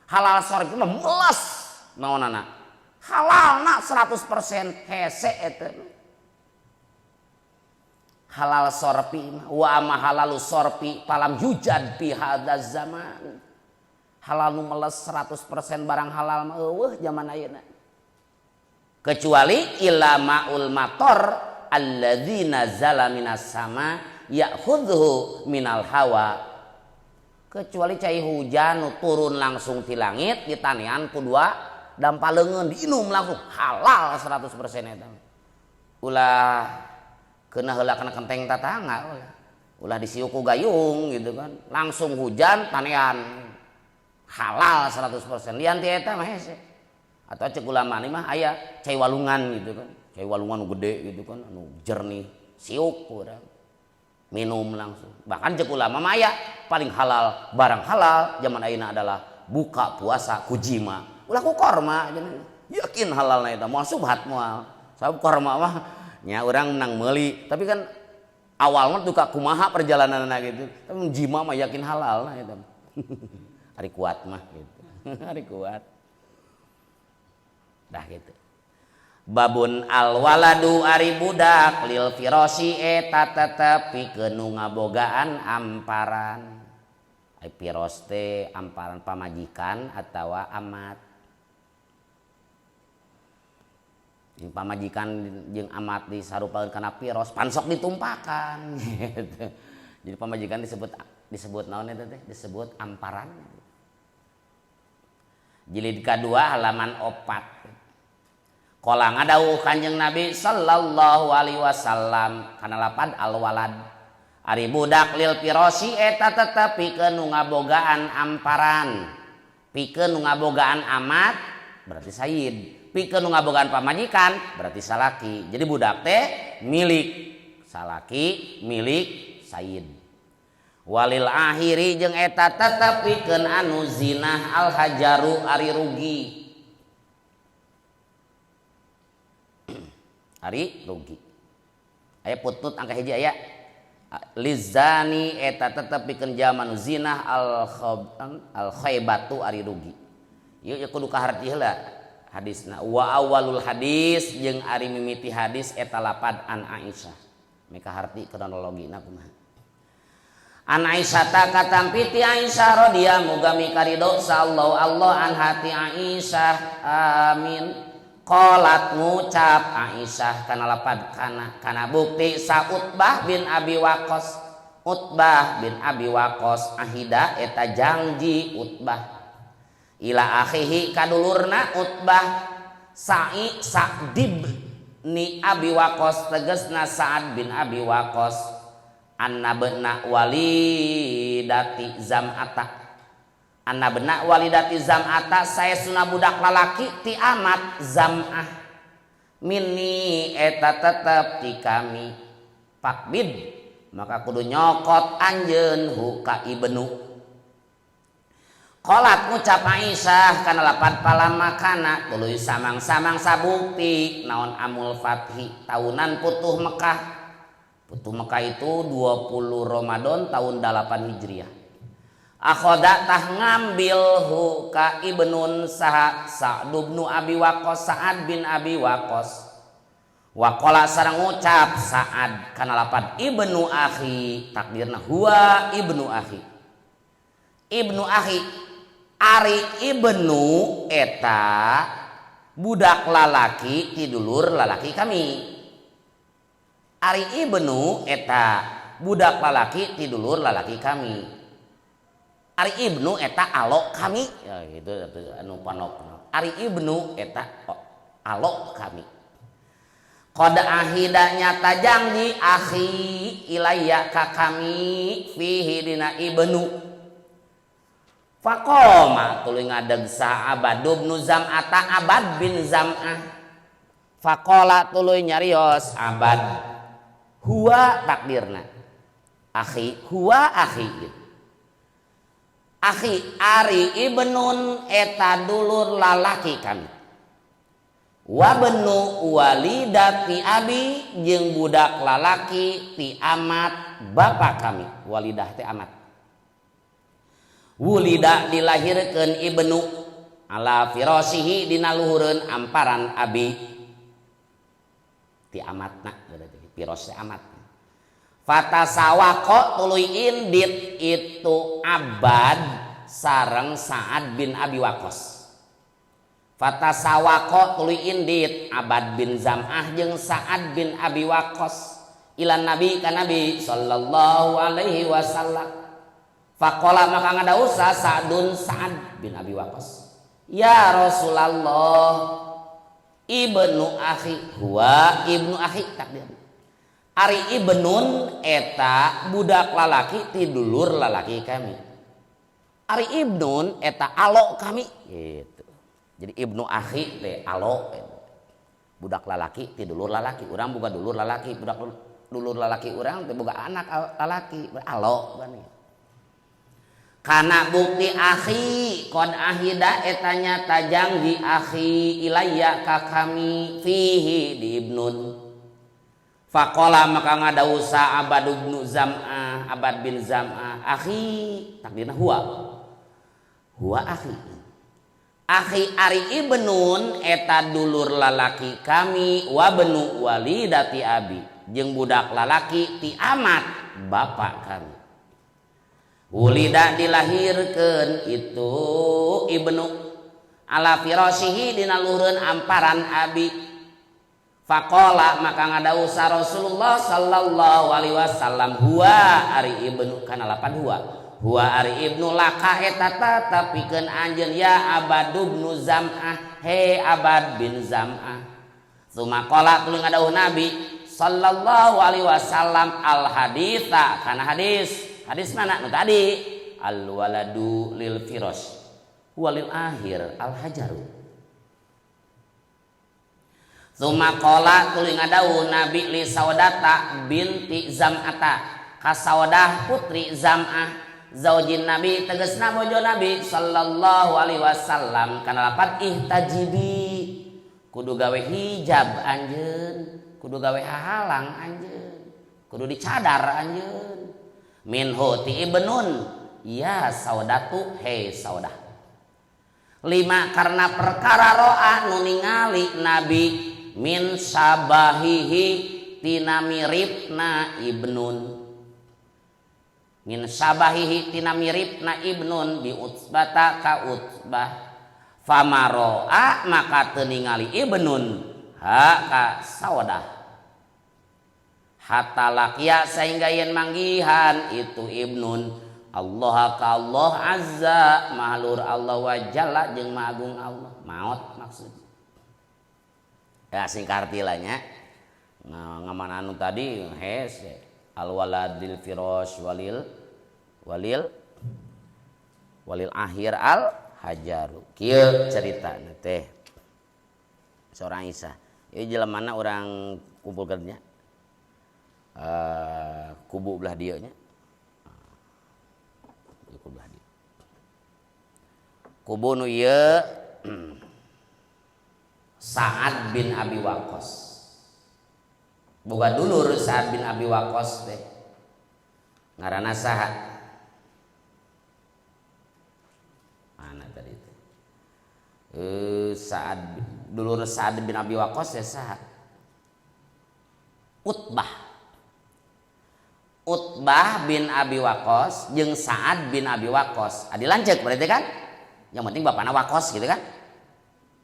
Halal sorfi mah meles naonana. Halalna 100% hese eta. Halal sorfi mah wa ama halalu sorfi palam yujad fi hadzal zaman. Halal nu meles 100% barang halal mah eueuh zaman ayeuna. Kecuali ila ma'ul mator alladzi nazala minas sama ya'khudhu minal hawa. Kecuali cai hujan nu turun langsung ti langit ditanean ku dua dampa leungeun diinum langsung halal 100% eta. Ulah kena heula kana kenteng tatangga ulah. Ulah disiuk ku gayung gitu kan. Langsung hujan tanean halal 100%. Lian ti eta mah hese. Atau cek ulama ini mah aya cai walungan gitu kan. Cai walungan nu gede gitu kan, anu jernih, siuk urang. Minum langsung. Bahkan cek ulama mah aya paling halal, barang halal zaman ayeuna adalah buka puasa ku jima. Ulah ku korma yakin halalna eta moal subhat moal. Sabab korma mah nya urang menang meuli, tapi kan Awal mah duka kumaha perjalananna gitu. Tapi jima mah yakin halal nah eta. Ari kuat mah gitu. Ari kuat. Dah gitu. Babun al waladu ari budak lil firasi eta tetep pikeun nu ngabogaan amparan. Ai firos teh amparan pamajikan atawa amat. Jeung pamajikan jeung amat disarupakeun kana piros pansok ditumpakan gitu. Jadi pamajikan disebut naon eta teh? Disebut amparan. Jilid kadua halaman 4. Qala ngadawuh Kanjeng Nabi sallallahu alaihi wasallam kana lapad al walad. Ari budak lil pirosi eta tetep pikeun nu ngabogaan amparan. Pikeun nu ngabogaan amat berarti sayyid. Pikeun nu ngabogaan pamajikan berarti salaki. Jadi budak teh milik salaki, milik sayyid. Walil akhiri jeung eta tetep pikeun anu zinah al hajaru ari rugi. Ari rugi. Aya putut angka hiji aya lizani eta tetep pikeun jalma nu zinah al khaybatu ari rugi. Ieu kudu kaharti heula hadisna. Wa awalul hadis jeung ari mimiti hadis eta lapad an Aisyah. Meka harti kronologina kumaha. An Aisyah ta katampi ti Aisyah radhiyallahu muga mikaridho sallallahu Allah an hati Aisyah amin. Qalat ngucap Aisyah kana lapad kana bukti sa Utbah bin Abi Waqqas. Utbah bin Abi Waqqas ahida eta janji Utbah ila akhihi kadulurna Utbah Sa'i Sa'dib ni Abi Waqqas tegasna Sa'ad bin Abi Waqqas annabna walidati Zam'ata annabna walidati Zam'ata saesuna budak lalaki ti amat Zam'ah minni eta tetep ti kami pakbid maka kudu nyokot anjeun hu ka ibnu. Qalat ngucap Aisyah kana lapad palamakana tuluy samang-samang sabukti naon amul fathi taunan putuh Mekah. Putuh Mekah itu 20 Ramadan tahun 8 Hijriah. Akhoda tah ngambil hu ka ibnun saha Sa'd bin Abi Waqqas Sa'ad bin Abi Waqqas. Waqala sareng ngucap Sa'ad kana lapad ibnu akhi takdirna huwa ibnu akhi. Ibnu akhi ari ibnu eta budak lalaki ti dulur lalaki kami. Ari ibnu eta budak lalaki ti dulur lalaki kami. Ari ibnu eta alok kami. Ya gitu anu panok. Ari ibnu eta alok kami. Qad ahida nyata janji akhi ilayya ka kami fihi dina ibnu. Faqoma tuluy ngadeg sa Abad bin Zam'ata Abad bin Zam'ah. Faqala tuluy nyarios Abad huwa takdirna. Akhi huwa akhi gitu. Akhi ari ibnun eta dulur lalaki kami. Wa benu walidati abi jeung budak lalaki ti amat bapa kami. Walidah teh amat. Wulida dilahirkeun ibnu ala firasihi dina luhureun amparan abi ti amatna berarti firas teh amat. Fatasawaqo tuluy indit itu Abad sareng Sa'ad bin Abi Waqqas. Fatasawaqo tuluy indit Abad bin Zam'ah jeung Sa'ad bin Abi Waqqas ila Nabi ka Nabi sallallahu alaihi wasallam. Faqala maka ngadausa Sa'dun Sa'ad bin Abi Waqqas. Ya Rasulullah ibnu akhi huwa ibnu akhi takdir. Ari ibnun eta budak lalaki ti dulur lalaki kami. Ari ibnun eta alok kami gitu. Jadi ibnu akhi teh alok budak lalaki ti dulur lalaki. Urang boga dulur lalaki, budak dulur lalaki urang teh boga anak lalaki, alok kan. Kana bukti akhi qad ahida eta nyata janji akhi ilayya ka kami fihi di ibnun. Faqala maka ngadausa Abad bin Zam'ah, Abad bin Zam'ah, akhi takdirna huwa. Huwa akhi. Akhi ari ibnun eta dulur lalaki kami wa benu walidati abi jeung budak lalaki ti amat bapak kami. Wulida dilahirkeun itu ibnu ala firashihi dina luhureun amparan abi. Faqala maka ngadausa Rasulullah sallallahu alaihi wasallam huwa ari ibnu kana lapan huwa. Huwa ari ibnu laka eta tatapikeun anjeun ya Abad bin Zam'ah he Abad bin Zam'ah. Tsumma qala tuluy ngadauh Nabi sallallahu alaihi wasallam al haditsa kana hadis. Hadis mana nu tadi? Al waladu lil firash walil akhir al hajaru. Tsumma qala tuluy ngadawuh Nabi li Saudata binti Zam'ata ka Saudah putri Zam'ah zaujin Nabi tegasna bojo Nabi sallallahu alaihi wasallam kana lapat ihtajibi kudu gawe hijab anjeun, kudu gawe hahalang anjeun, kudu dicadar anjeun. Minhu ti ibnun ya Saudatu he Saudah. Lima karena perkara roa nu ningali Nabi min sabahihi tina miripna ibnun, min sabahihi tina miripna ibnun bi utbata ka utbah famaroa maka teu ningali ibnun ha ka Saudah hatta laqiya sehingga yen manggihan itu ibnun Allah ka Allah azza mahlur Allah wa jalla jeung maha agung Allah maot maksudnya. Ya singkartilanya ngaman anu tadi hese al waladil firash walil walil walil akhir al hajaru. Kieu caritana teh seorang Isa. Ieu jelemana urang kumpulkeun nya. Kubu belah dieu nya. Kubu belah dieu. Kubu nu ieu Sa'ad bin Abi Waqqas. Boga dulur Sa'ad bin Abi Waqqas teh. Ngaranna saha? Mana tadi teh? Sa'ad dulur Sa'ad bin Abi Waqqas teh saha? Utbah. Utbah bin Abi Waqqas jeung Sa'ad bin Abi Waqqas. Adi lanceuk berarti kan? Yang penting bapana Waqqas gitu kan?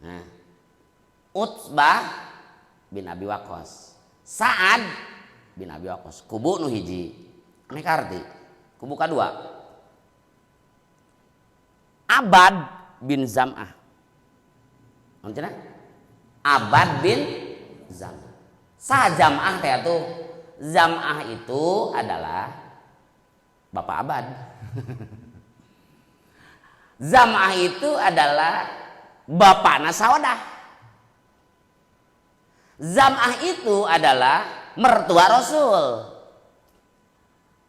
Nah. Utbah bin Abi Waqqas, Sa'ad bin Abi Waqqas, kubu nu hiji, Mekarti, kubu kadua, Abad bin Zam'ah, maksudnya Abad bin Zam'ah. Sa Zam'ah teh atuh, Zam'ah itu adalah bapak Abad. Zam'ah itu adalah bapakna Saudah. Zam'ah itu adalah mertua Rasul.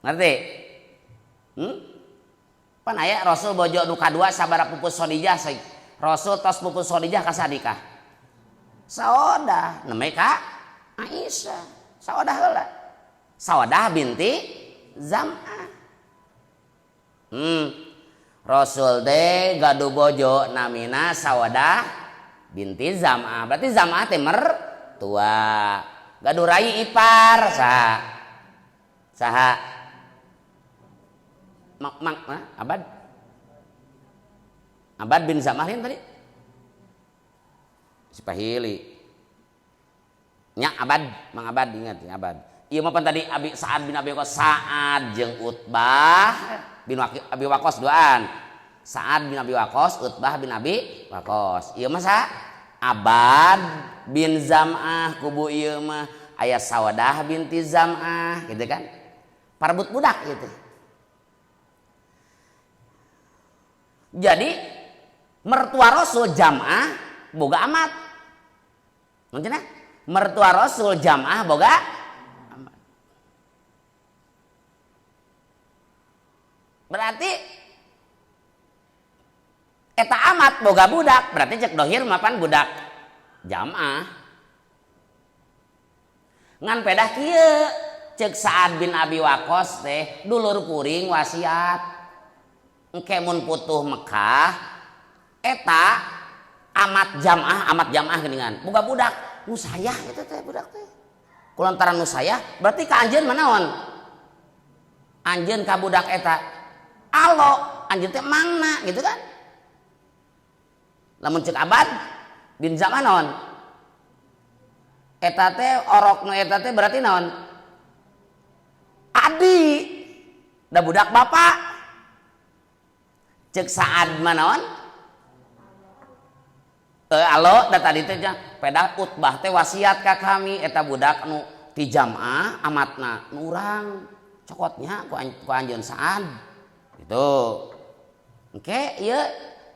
Ngerti? Pan aya Rasul bojo nu kadua sabara pupus Khadijah. Rasul tos pupus Khadijah ka sadikah. Saudah namanya ka Aisyah. Saudah heula. Saudah binti Zam'ah. Rasul teh gaduh bojo namina Saudah binti Zam'ah. Berarti Zam'ah teh tua. Gaduh rai ipar saha? Saha? Mak, mak, Abad? Abad bin Zam'ah tadi? Si Pahili. Nya Abad, Mang Abad ingat ya Abad. Ieu mah pan tadi Abi Sa'ad bin Abi Waqqas, Sa'ad jeung Utbah bin Abi Waqqas duaan. Sa'ad bin Abi Waqqas, Utbah bin Abi Waqqas. Ieu mah sa Abad bin Zam'ah kubu ieu mah aya Saudah binti Zam'ah gitu kan. Parbut budak gitu. Jadi mertua Rasul Jam'ah boga amat. Maksudnya mertua Rasul Jam'ah boga amat. Berarti eta amat boga budak, berarti cek dohir mapan budak Jam'ah. Ngan pedah kieu cek Sa'ad bin Abi Waqqas teh dulur kuring wasiat. Engke mun putuh Mekah eta amat jam'ah geuningan. Boga budak nu sayah eta teh budak teh. Kulantaran nu sayah berarti ka anjeun manaon? Anjeun ka budak eta alo, anjeun teh mangna gitu kan? Lamun cek Abad bin Zam'ah naon? Eta teh orok nu eta teh berarti naon? Adi. Da budak bapak. Cek Sa'ad mah naon? Alo da tadi teh pedah Utbah teh wasiat ka kami eta budak nu ti Jam'ah amatna nu urang cokotnya ku anjeun Sa'ad. Gitu. Engke ieu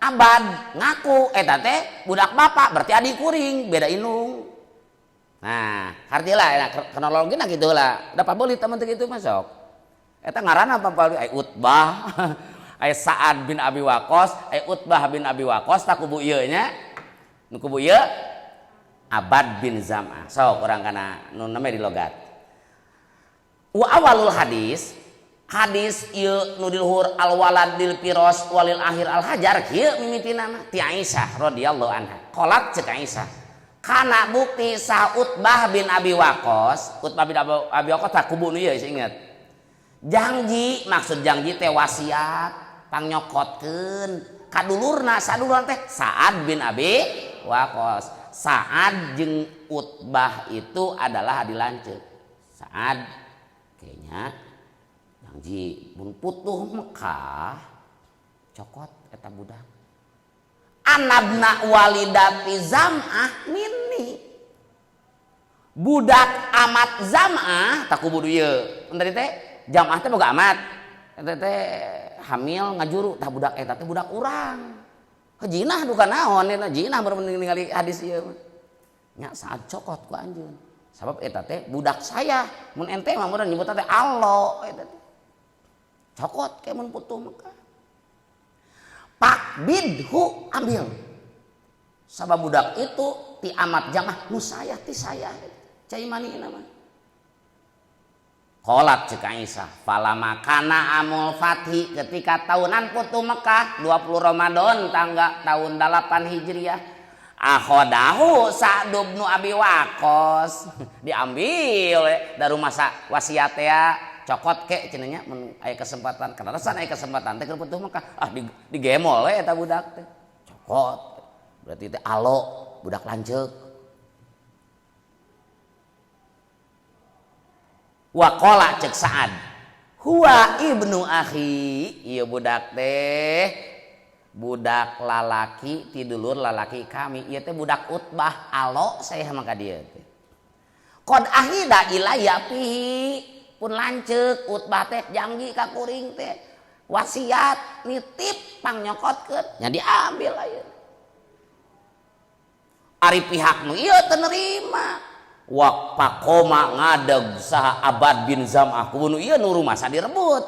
Abad ngaku eta teh budak bapak berarti adik kuring beda indung. Nah, hartilah nah, kronologina kitu lah. Da pabeuli teman teh kitu masuk. Eta ngaranna pabeuli ai Utbah, ai Sa'ad bin Abi Waqqas, ai Utbah bin Abi Waqqas tak kubu ieu nya. Nu kubu ieu Abad bin Zam'ah. Sok urang kana nu name di logat. Wa awalul hadis, hadis ieu nu di luhur al walad lil firas walil ahir al hajar kieu mimitina mah ti Aisyah radhiyallahu anha. Qolat cek Aisyah. Kana bukti sah Utbah bin Abi Waqqas, Utbah bin Abi Waqqas tak kubu nu ieu inget. Janji, maksud janji teh wasiat, pangnyokotkeun ka dulurna, sadulurna teh Sa'ad bin Abi Waqqas. Sa'ad jeung Utbah itu adalah adi lanceuk. Sa'ad kayaknya janji mun putuh Mekah cokot eta budak. Anabna walidati Zam'ah minni. Budak amat Zam'ah tak kubu ieu. Tadi teh Jam'ah teh boga amat. Eta teh hamil ngajuru tah budak eta teh budak urang. Jinah duka naon eta jinah baru ningali hadis ieu. Nya saat cokot ku anjeun. Sabab eta teh budak saya. Mun ente mah mun nyebut teh alo eta teh. Cokot ke mun putuh Mekah. Pak bidhu ambil. Sabab budak itu ti amat Jam'ah nu saya ti saya. Cai mani nama. Qolat cek Aisyah, falama kana amul fathi ketika tahunan putu Mekah 20 Ramadan tangga tahun 8 Hijriah. Akhodahu Sa'd bin Abi Waqqas diambil dari masa wasiat ya cokot ke cenah nya mun aya kesempatan kaleresan aya kesempatan teh keur putu Mekah ah digemol we eta budak teh cokot berarti teh alo budak lanceuk. Waqala cek Sa'ad huwa ibnu akhi ieu budak teh budak lalaki ti dulur lalaki kami ieu teh budak Utbah alo saya maka dia teh qad ahida ilayya fihi pun lanceuk Utbah teh janji ka kuring teh wasiat nitip pangnyokotkeun nya diambil ayeuna ari pihak nu ieu teu nerima. Wak pakoma ngadeg saha Abad bin Zam'ah kubu nu ieu nu rumasa direbut.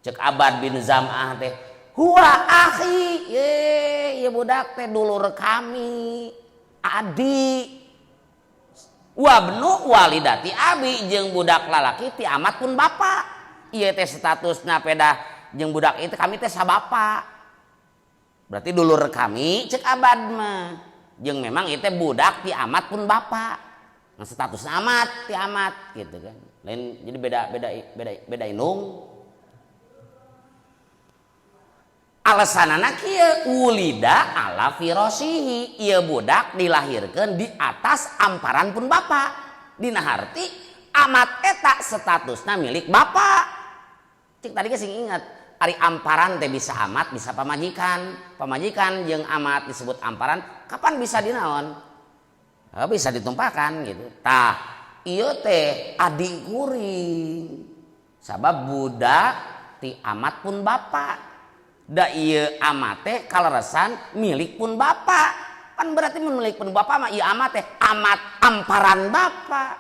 Cek Abad bin Zam'ah teh huwa akhi ye ieu budak teh dulur kami adi wabnu walidati abi jeung budak lalaki ti amat pun bapak ieu teh statusna pedah jeung budak itu kami teh sabapa berarti dulur kami cek Abad mah jeung memang ieu teh budak ti amat pun bapak. Nah, status amat ti amat gitu kan. Lain jadi beda indung. Alasanana kieu wulida ala firasihi ieu budak dilahirkeun di atas amparan pun bapak. Dina harti amat eta statusna milik bapak. Cik tadi ge sing ingat ari amparan teh bisa amat bisa pamajikan. Pamajikan jeung amat disebut amparan kapan bisa dinaon? Bisa ditumpahkan gitu. Tah, ieu teh adi kuring. Sabab budak ti amat pun bapak. Da ieu amat teh kaleresan milik pun bapak. Kan berarti mun milik pun bapak mah ieu amat teh amat amparan bapak.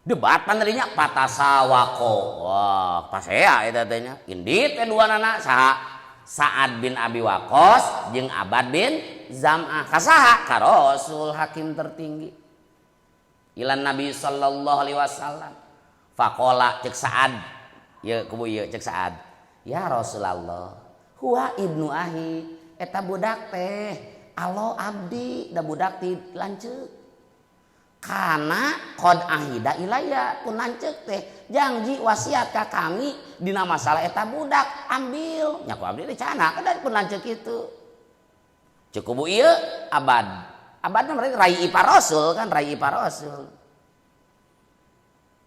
Debat panerinya patasawako. Wah, pasea eta teh nya. Indit teh duanana saha? Sa'ad bin Abi Waqqas jeung Abad bin Zam'ah. Kasaha? Ka Rasul hakim tertinggi. Ilan Nabi sallallahu alaihi wasallam. Faqala cek Sa'ad, ieu kubu ieu cek Sa'ad. Ya Rasulullah, huwa ibnu ahi, eta budak teh alo abdi, da budak ti lanceuk. Kana qad ahida ilaya pun lanceuk teh janji wasiat ka kami dina masalah eta budak ambil nya ku abdi dicana kada pun lanceuk kitu. Cek kubu ieu Abad. Abad mah berarti rai ipar Rasul kan, rai ipar Rasul.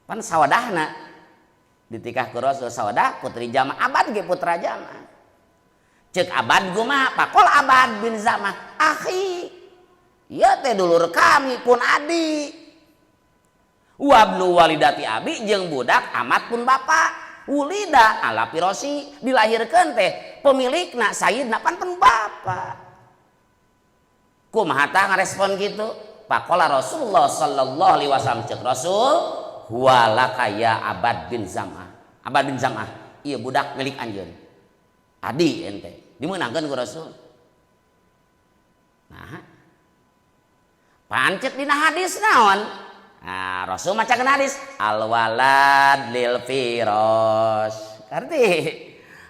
Pan sawadahna ditikah ku Rasul sawadah putri Jama, Abad ge putra Jama. Cek Abad kumaha? Pakol Abad bin Zamah, akhi. Ieu teh dulur kami pun adi. Wabnu walidati abi jeung budak amat pun bapak. Wulida ala pirosi dilahirkeun teh pemilikna sayyidna pan pun bapak. Kumaha tah ngarespon kitu? Pakola Rasulullah sallallahu alaihi wasallam cek Rasul, huwa laka ya Abad bin Zam'ah. Abad bin Zam'ah, ieu budak milik anjeun. Adi ente dimeunangkeun ku Rasul. Nah, pancet dina hadis naon? Nah, Rasul macakeun hadis al walad lil firos. Ngerti?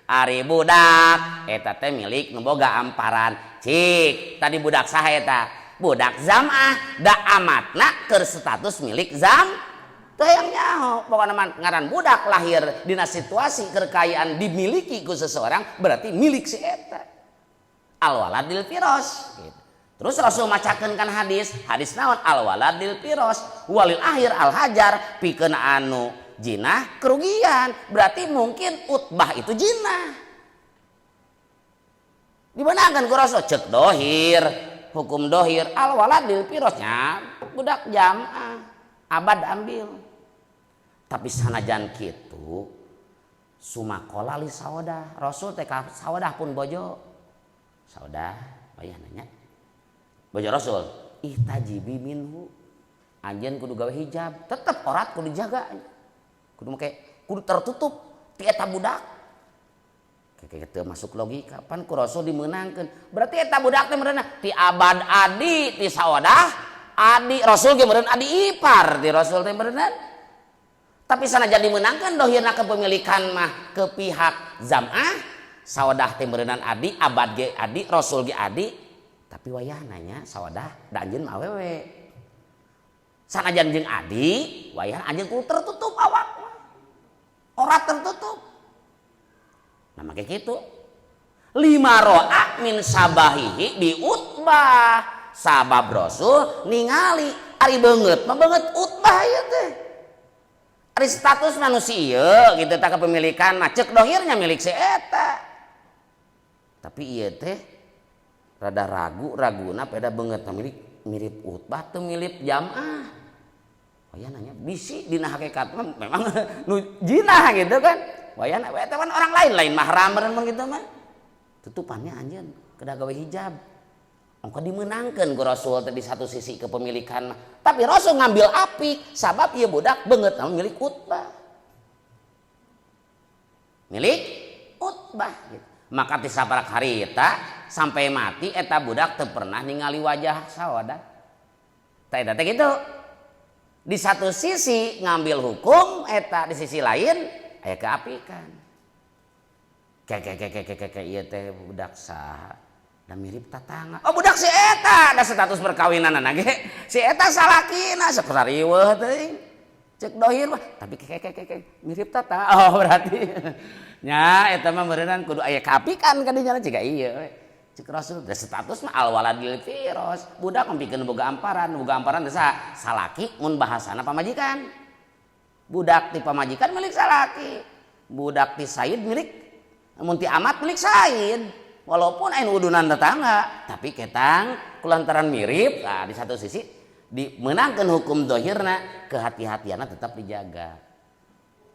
Ari budak eta teh milik nu boga amparan. Cik, tadi budak saha eta? Budak Zam'ah, da amatna keur status milik Zam. Teu hayang nyaho, pokona mah ngaran budak lahir dina situasi kekayaan dimiliki ku seseorang berarti milik si eta. Al walad lil firos gitu. Terus Rasul macakeun kan hadis, hadis naon? Al walad lil firos walil akhir al hajar, pikeun anu jinah kerugian. Berarti mungkin Utbah itu jinah. Dibenarkan ku Rasul cek dohir, hukum dohir al walad lil firosnya budak Jamaah, Abad ambil. Tapi sanajan kitu sumakola li sawadah, Rasul teh ka sawadah pun bojo. Sawadah, oh nanya. Bojo Rasul, ihtajibi minhu. Anjeun kudu gawe hijab, tetep orat kudu dijaga. Kudu make kudu tertutup ti eta budak. Kayak teu masuk logika, pan ku Rasul dimeunangkeun. Berarti eta budak teh meureunna ti Abad adi, ti sawadah adi, Rasul ge meureun adi ipar ti Rasul teh meureunna. Tapi sanajan dimeunangkeun dohirna kepemilikan mah ke pihak Zam'ah, sawadah teh meureunan adi, Abad ge adi, Rasul ge adi. Tapi wayahna nya sawadah da anjeun mah awewe. Sanajan jeung adi, wayahna anjeun kudu tertutup awak mah. Ora tertutup. Nah make kitu. Lima ro'a min sabahihi bi Utbah. Sabab Rasul ningali ari beungeut mah beungeut Utbah ieu teh. Ari status manusia gitu tak kepemilikan mah cek dohirnya milik si eta. Tapi ieu teh rada ragu, raguna pada beungeut milik mirip Utbah teu mirip Jam'ah. Wayah nanya bisi dina hakikat mah memang nu jinah gitu kan. Wayah eta kan orang lain lain mahram meureun gitu mah. Tutupannya anjeun kedah gawe hijab. Engko dimenangkeun ku Rasul teh di satu sisi kepemilikan. Tapi Rasul ngambil apik sabab ieu budak beungeut milik Utbah. Milik Utbah gitu. Maka ti saprak harita sampai mati eta budak teu pernah ningali wajah sawadah. Tah eta teh kitu. Di satu sisi ngambil hukum eta, di sisi lain aya keapikan. Kayak kayak kayak kayak ieu teh budak saha? Da mirip tatangga. Oh budak si eta, da status perkawinan ge. Si eta salakina sok sariweuh teuing. Cek dohir mah, tapi kayak kayak kayak mirip tata. Oh berarti nya eta mah meureunnan kudu aya keapikan ka dinya ciga ieu we. Cek Rasul da status mah al waladil firos. Budak mah boga amparan, boga amparan teh saha? Salaki mun bahasana pamajikan. Budak ti pamajikan milik salaki. Budak ti sayyid milik mun ti amat milik sayyid. Walaupun ain udunan tetangga, tapi ketang kulantaran mirip, nah di satu sisi dimenangkan hukum dohirna, kehati-hatianna tetap dijaga.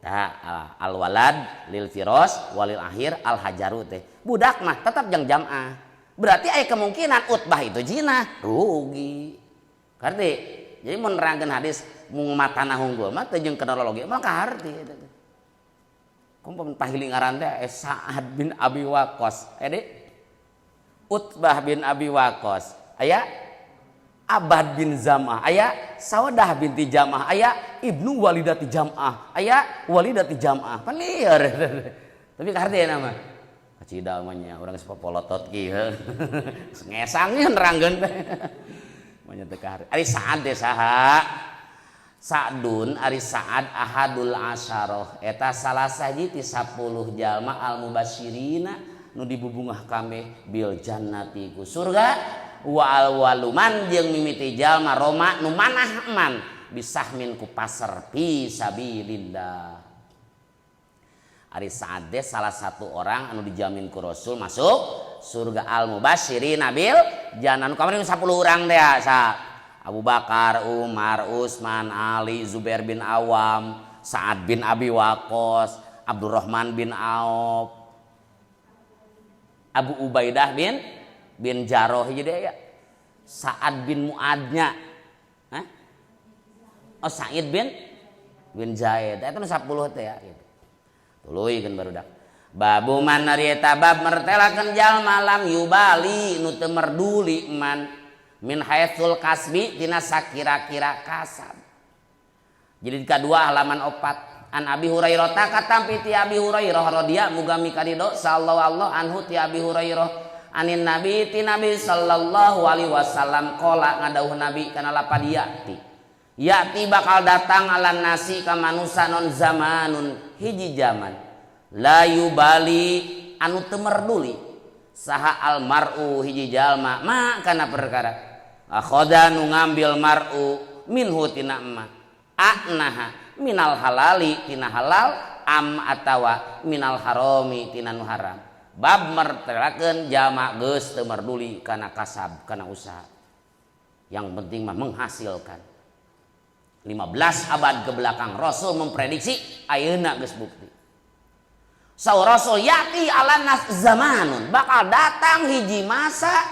Nah, al walad lil firos walil akhir al hajaru teh. Budak mah tetap jang jam'ah. Berarti aya kemungkinan Utbah itu jinah, rugi. Ngerti? Jadi mun nerangkeun hadis mung matana hunggul mah teu jeung kronologi mah kaharti eta teh. Kumpul pahili ngaran teh Sa'ad bin Abi Waqqas. Aya deui Utbah bin Abi Waqqas. Aya Abad bin Zam'ah, aya Saudah binti Jam'ah, aya Ibnu Walidati Jam'ah, aya Walidati Jam'ah. Pan lieur. Tapi kaharti ya nama. Kacida mah nya urang geus popolotot kieu. Ngesangnya nerangkeun teh. Manya teu kaharti. Ari Sa'ad teh saha? Sa'dun ari Sa'ad ahadul asyarah eta salah sahiji ti 10 jalma al mubasyirina nu dibubungah kame bil jannati ku surga wa alwaluman jeung mimiti jalma Roma nu manah man bisahmin ku pasar fi sabilillah. Ari Sa'ad teh salah satu orang anu dijamin ku Rasul masuk surga al mubasyirina bil jannah. Nu kamari 10 urang teh sa Abu Bakar, Umar, Utsman, Ali, Zubair bin Awam, Sa'ad bin Abi Waqqas, Abdurrahman bin Auf, Abu Ubaidah bin Jarrah jadi ya. Sa'ad bin Muadnya. Hah? Oh Sa'id bin Zaid. Eta nu 10 teh ya gitu. Tuluy keun barudak. Babu man ari eta bab mertelakeun jalma lam yubali nu teu merduli man min haitsul kasbi tina sakira-kira kasab. Jilid kadua halaman 4. An Abi Hurairah katampi ti Abi Hurairah radhiyallahu muga mikarido sallallahu anhu ti Abi Hurairah anin Nabi ti Nabi sallallahu alaihi wasallam qala ngadauh Nabi kana lapad yati. Yati bakal datang alan nasi ka manusa non zamanun hiji zaman la yubali anu teu merduli saha almaru hiji jalma ma kana perkara akhoda nu ngambil mar'u minhu tina emma aknaha minal halali tina halal am atawa minal harami tina nu haram. Bab mertelakeun jalma geus teu merduli kana kasab kana usaha, yang penting mah menghasilkan. 15 abad ke belakang Rasul memprediksi ayeuna geus bukti. Saur Rasul yati ala nas zamanun bakal datang hiji masa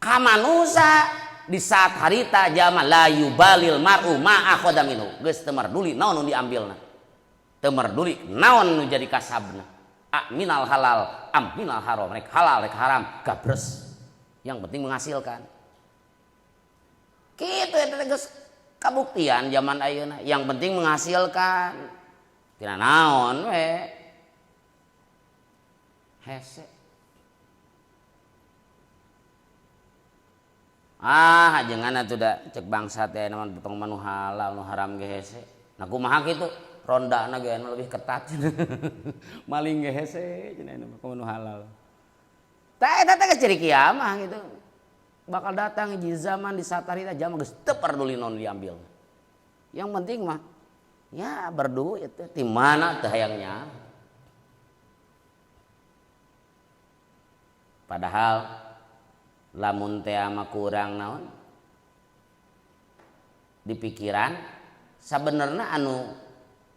ka manusa di saat harita jalma la yubalil mar'u ma akhadha minhu geus teu merduli naon nu diambilna, teu merduli naon nu jadi kasabna, a minal halal am minal haram, rek halal rek haram gabres, yang penting menghasilkan. Kitu eta geus kabuktian zaman ayeuna, yang penting menghasilkan tina naon we hese. Ah jangan atuh da cek bangsa teh naon potong manu halal nu haram ge hese. Nah kumaha kitu rondana ge anu lebih ketat. Maling ge hese cenah anu manu halal. Tah eta teh ciri kiamah gitu. Bakal datang hiji zaman di saat harita jalma geus teu peduli naon diambil. Yang penting mah ya berduit teh di mana teh hayangnya. Padahal lamun teh mah kurang naon di pikiran sabenerna anu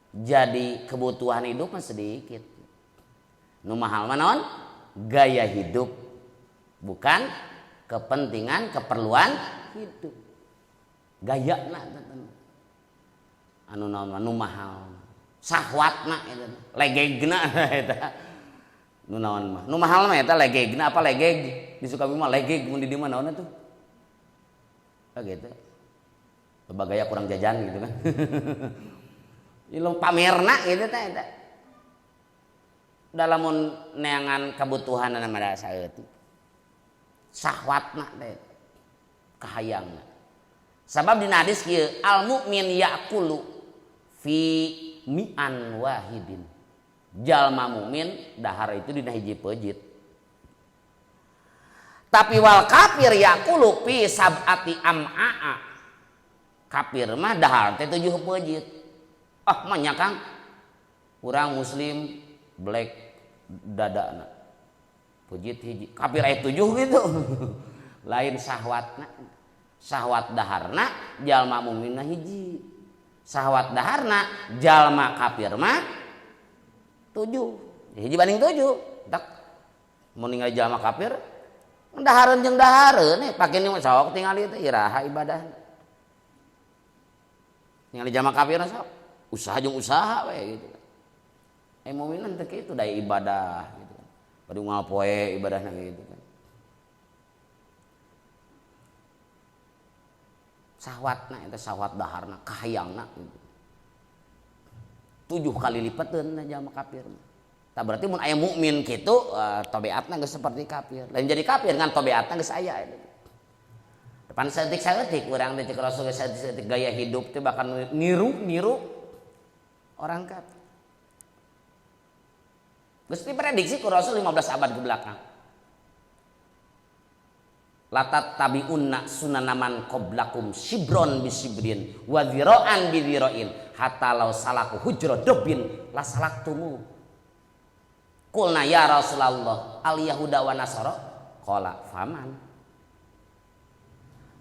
jadi kebutuhan hidup mah sedikit. Nu mahal mah naon? Gaya hidup, bukan kepentingan keperluan hidup. Gayana anu naon nu mahal sahwatna eta legegna eta nu naon mah nu mahal mah eta legegna apa legeg di Sukabumi mah legeg mun di dieu mah naon atuh gitu loba gaya kurang jajan gitu kan. Ieu pamerna gitu teh eta dalamun neangan kebutuhanna mah da saeutik sahwatna teh kahayangna. Sabab dina hadis kieu al mukmin yaqulu fi mi'an wahidin. Jalma mukmin dahar itu dina hiji peujit. Tapi wal kafir yaqulu fi sab'ati am'a. Kafir mah dahar teh 7 peujit. Ah mah nya Kang. Urang muslim black dadana. Peujit hiji. Kafir aya 7 gitu. Lain sahwatna. Sahwat daharna jalma mukminna hiji. Sahwat daharna jalma kafir mah 7. Hiji banding 7. Tak mun ningali jalma kafir dahareun jeung dahareun eh pake ni sok tingali teh iraha ibadah. Ningali jalma kafir sok usaha jeung usaha we gitu. Mukminan teh kitu da ibadah gitu kan. Bari unggal poe ibadahna gitu kan. Sahwatna eta sahwat daharna kahayangna gitu. 7 kali lipateun jalma kafir. Tah berarti mun aya mukmin kitu tabiatna geus seperti kafir. Lain jadi kafir ngan tabiatna geus aya eta. Depan saeutik-saeutik urang teh cek Rasul saeutik-saeutik gaya hidup teh bahkan niru-niru orang kafir. Geus diprediksi ku Rasul 15 abad ke belakang. Latat tabiunna sunanaman qablakum sibron bisibrin wa dhira'an bidhira'in hatta law salaku hujra dobin la salaktumu. Qulna ya Rasulullah al yahuda wa nasara qala faman.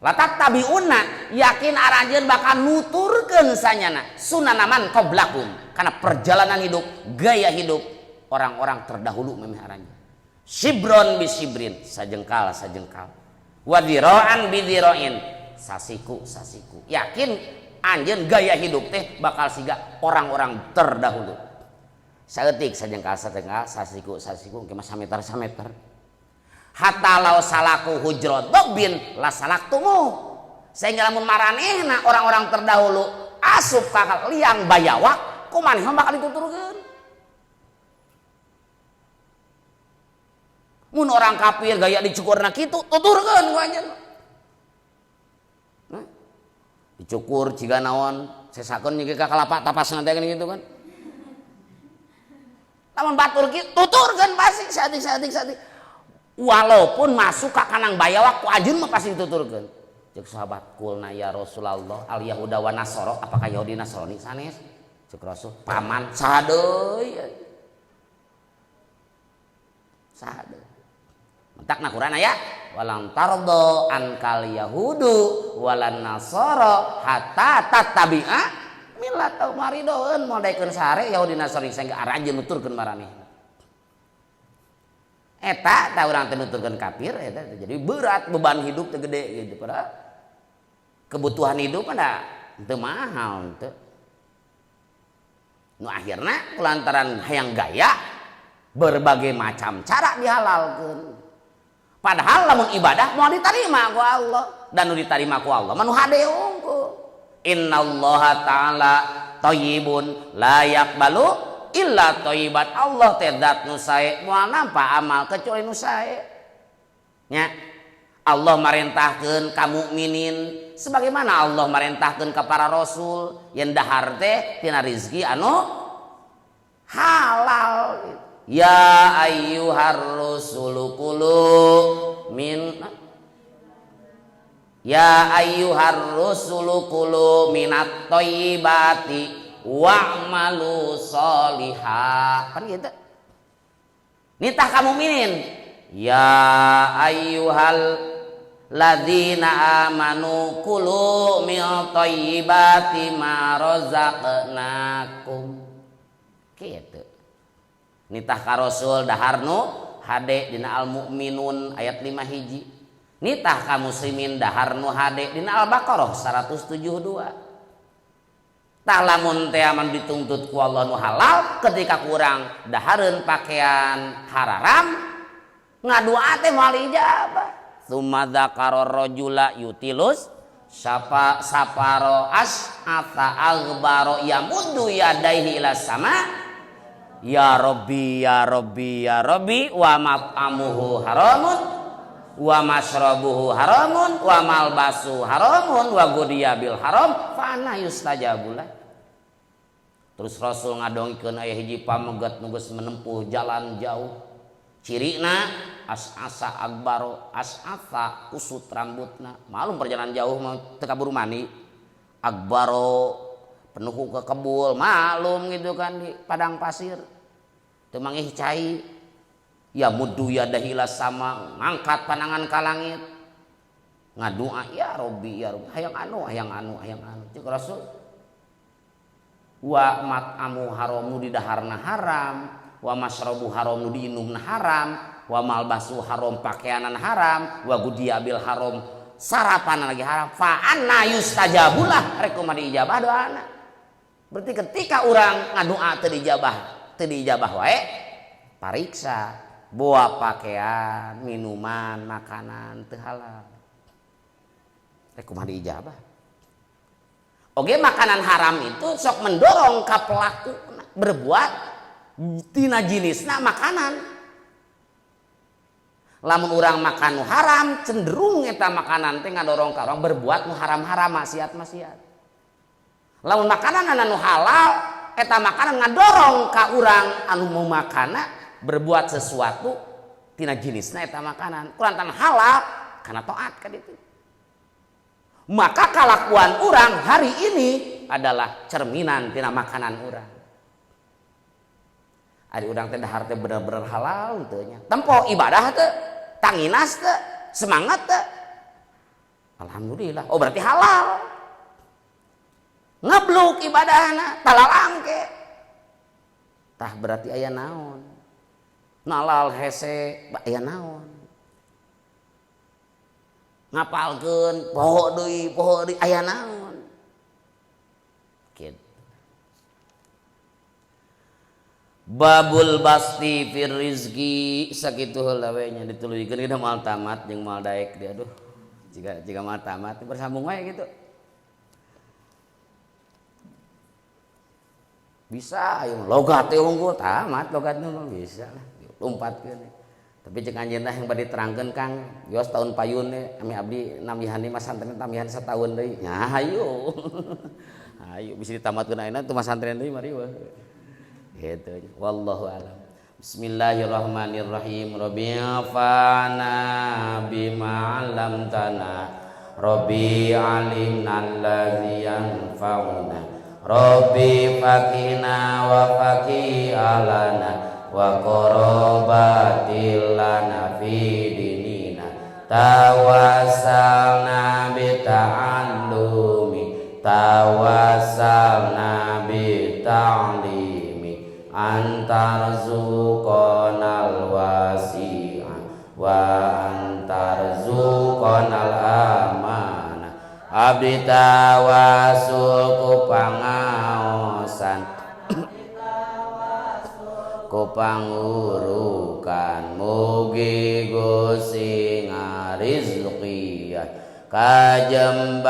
Latat tabiunna yakin aranjeun bakal nuturkeun sanyana sunanaman qablakum karena perjalanan hidup gaya hidup orang-orang terdahulu memeh aranjeun. Sibron bisibrin sajengkal sajengkal. Wa dhira'an bidhira'in sasiku sasiku. Yakin anjeun gaya hidup teh bakal siga orang-orang terdahulu. Saeutik sajengkal sajengkal sasiku sasiku engke mah sameter sameter. Hatta law salaku hujra dabbin la salaktumu. Sehingga lamun maranehna orang-orang terdahulu asup ka liang bayawak kumaneh mah bakal dituturkeun. Mun orang kafir gaya dicukurna kitu tuturkeun ku anjeun. Nah, dicukur ciga naon sesakeun nyigi ka kalapa tapasna teh gitu kan. Lamun batur kitu tuturkeun pasti saeutik-saeutik. Walaupun masuk ka kanang bayawak ku anjeun mah pasti dituturkeun. Cek sahabat kulna ya Rasulullah al yahuda wa nasara apakah Yahudi Nasrani sanes? Cek Rasul paman saha deui. Saha deui. Mentakna Quran aya walang tardo ankal yahudu walan nasara hatta tattabi'a millatahum maridoeun moal daekeun sare Yahudi Nasrani sehingga aranjeun nuturkeun maraneh. Eta tah urang teh nuturkeun kafir eta jadi berat beban hidup teh gede gitu padahal kebutuhan hidup mah da teu mahal teu. Nu akhirna kulantaran hayang gaya berbagai macam cara dihalalkeun. Padahal lamun ibadah moal ditarima ku Allah dan nu ditarima ku Allah mah nu hade unggul. Innallaha ta'ala thayyibun la yaqbalu illa thayyibat. Allah teh zat nu sae moal nampa amal kecuali nu sae. Nya Allah marentahkeun ka mukminin sebagaimana Allah marentahkeun ka para rasul yen dahar teh tina rizki anu halal. Ya ayyuhar rusulu kulu min ya ayyuhar rusulu kulu minat thayyibati wa'malu sholiha. Kan gitu. Nitah ka mukminin ya ayyuhal ladzina amanu kulu min thayyibati ma razaqnakum. Kitu. Nitah ka Rasul daharnu hade dina Al-Mu'minun ayat 5 hiji. Nitah ka muslimin daharnu hade dina Al-Baqarah 172. Tah lamun teh aman dituntut ku Allah nu halal ketika kurang dahareun pakaian hararam ngadua teh moal ijabah. Tsumma dzakara rajula yutilus sapa saparo as'ata aghbaro yamuddu yadaihi ila sama. Ya Rabbi ya Rabbi ya Rabbi wa mat'amuhu haramun wa masrabuhu haramun wa malbasu haramun wa gudiya bil haram fa anna yustajabulah. Terus Rasul ngadongkeun aya hiji pamegat nu geus menempuh jalan jauh. Cirina as-asa akbaro as-asa usut rambutna. Malum perjalanan jauh mah teu kaburu mandi. Akbaro penuh ke kebul malum gitu kan di padang pasir. Teu mangih cai. Ya muddu yadahila sama ngangkat pandangan ka langit. Ngadua ya Rabbi ya Rabbi hayang anu hayang anu hayang anu. Cek Rasul wa mat'amu haramu di daharna haram, wa masrabu haramu diinumna haram, wa malbasu haram pakaianan haram, wa gudiya bil haram sarapan lagi haram. Fa anna yustajabulah rek kumaha diijabah doana. Berarti ketika urang ngadua teu diijabah Teu diijabah wae pariksa buah pakaian, minuman, makanan teu halal. Rek kumaha diijabah? Oge makanan haram itu sok mendorong ka pelaku berbuat tina jenisna makanan. Lamun urang makan nu haram cenderung eta makanan teh ngadorong ka urang berbuat nu haram-haram, maksiat-maksiat. Lamun makanan anu halal eta makanan ngadorong ka urang anu mau makana berbuat sesuatu tina jenisna eta makanan. Kulantaran halal karena taat ka ditu. Maka kalakuan urang hari ini adalah cerminan tina makanan urang. Ari urang teh dahar teh bener-bener halal teu nya. Tempo ibadah teh, tanginas teh, semangat teh. Alhamdulillah. Oh berarti halal. Ngebluk ibadahna, talalangke. Tah berarti aya naon? Nalal hese aya naon? Ngapalkeun poho deui aya naon? Kitu. Babul basti fir rizki sakitu heula we nya dituluykeun kita moal tamat jeung moal daek dia aduh. Jika moal tamat bersambung wae gitu. Bisa ayo logat teh unggul tamat logat nu bisa lah lompatkeun. Tapi cek anjeunna yang bade diterangkeun Kang, yos tahun payun we ami abdi nambihan mah santren tambihan sataun deui. Nya hayu. Hayu bisa ditamatkeun ayeuna teu masantren deui mari weh. Gitu. Wallahu alam. Bismillahirrahmanirrahim. Rabbi fa'na bima 'allamtana. Rabbi 'alimna allazi yanfa'una. Rabbi faqina wa faqi alana wa qarabatil lana fi dinina. Tawassalna bi ta'allumi, tawassalna bi ta'limi, antarzuqanal wasi'a wa antarzuqanal amana. Abdi tawasul ku pangaosan ku pangurukan, mugi Gusti ngarizqian kajembaran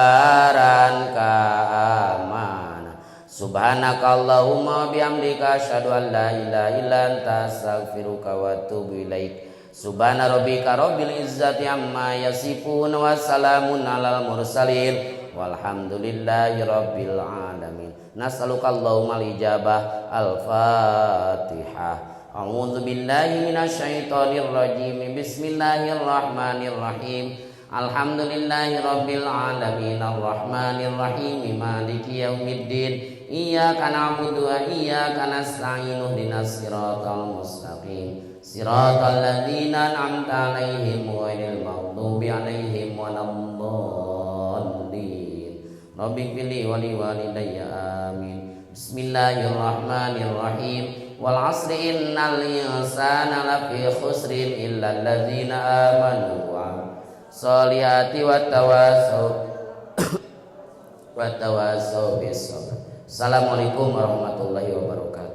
kaamanan. Subhanakallahumma bihamdika asyhadu an la ilaha illa anta astaghfiruka wa atubu ilaik. Subhana rabbika rabbil izzati amma yasifun wa salamun alal mursalin walhamdulillahi rabbil alamin. Nas'aluka Allahumma al-ijabah. Al-Fatihah. A'udzu billahi minasyaitonir rajim. Bismillahirrahmanirrahim. Alhamdulillahi rabbil alamin arrahmanir rahim maliki yaumiddin. Iyyaka na'budu wa iyyaka nasta'in ihdinas siratal mustaqim. Siratal ladzina an'amta 'alaihim ghairil maghdubi 'alaihim waladdallin. Rabbi ighfirli wa li walidayya amin. Bismillahirrahmanirrahim. Wal 'asri innal insana lafi khusrin illa alladzina amanu wa sholihati wa tawasaw bis sabr. Assalamualaikum warahmatullahi wabarakatuh.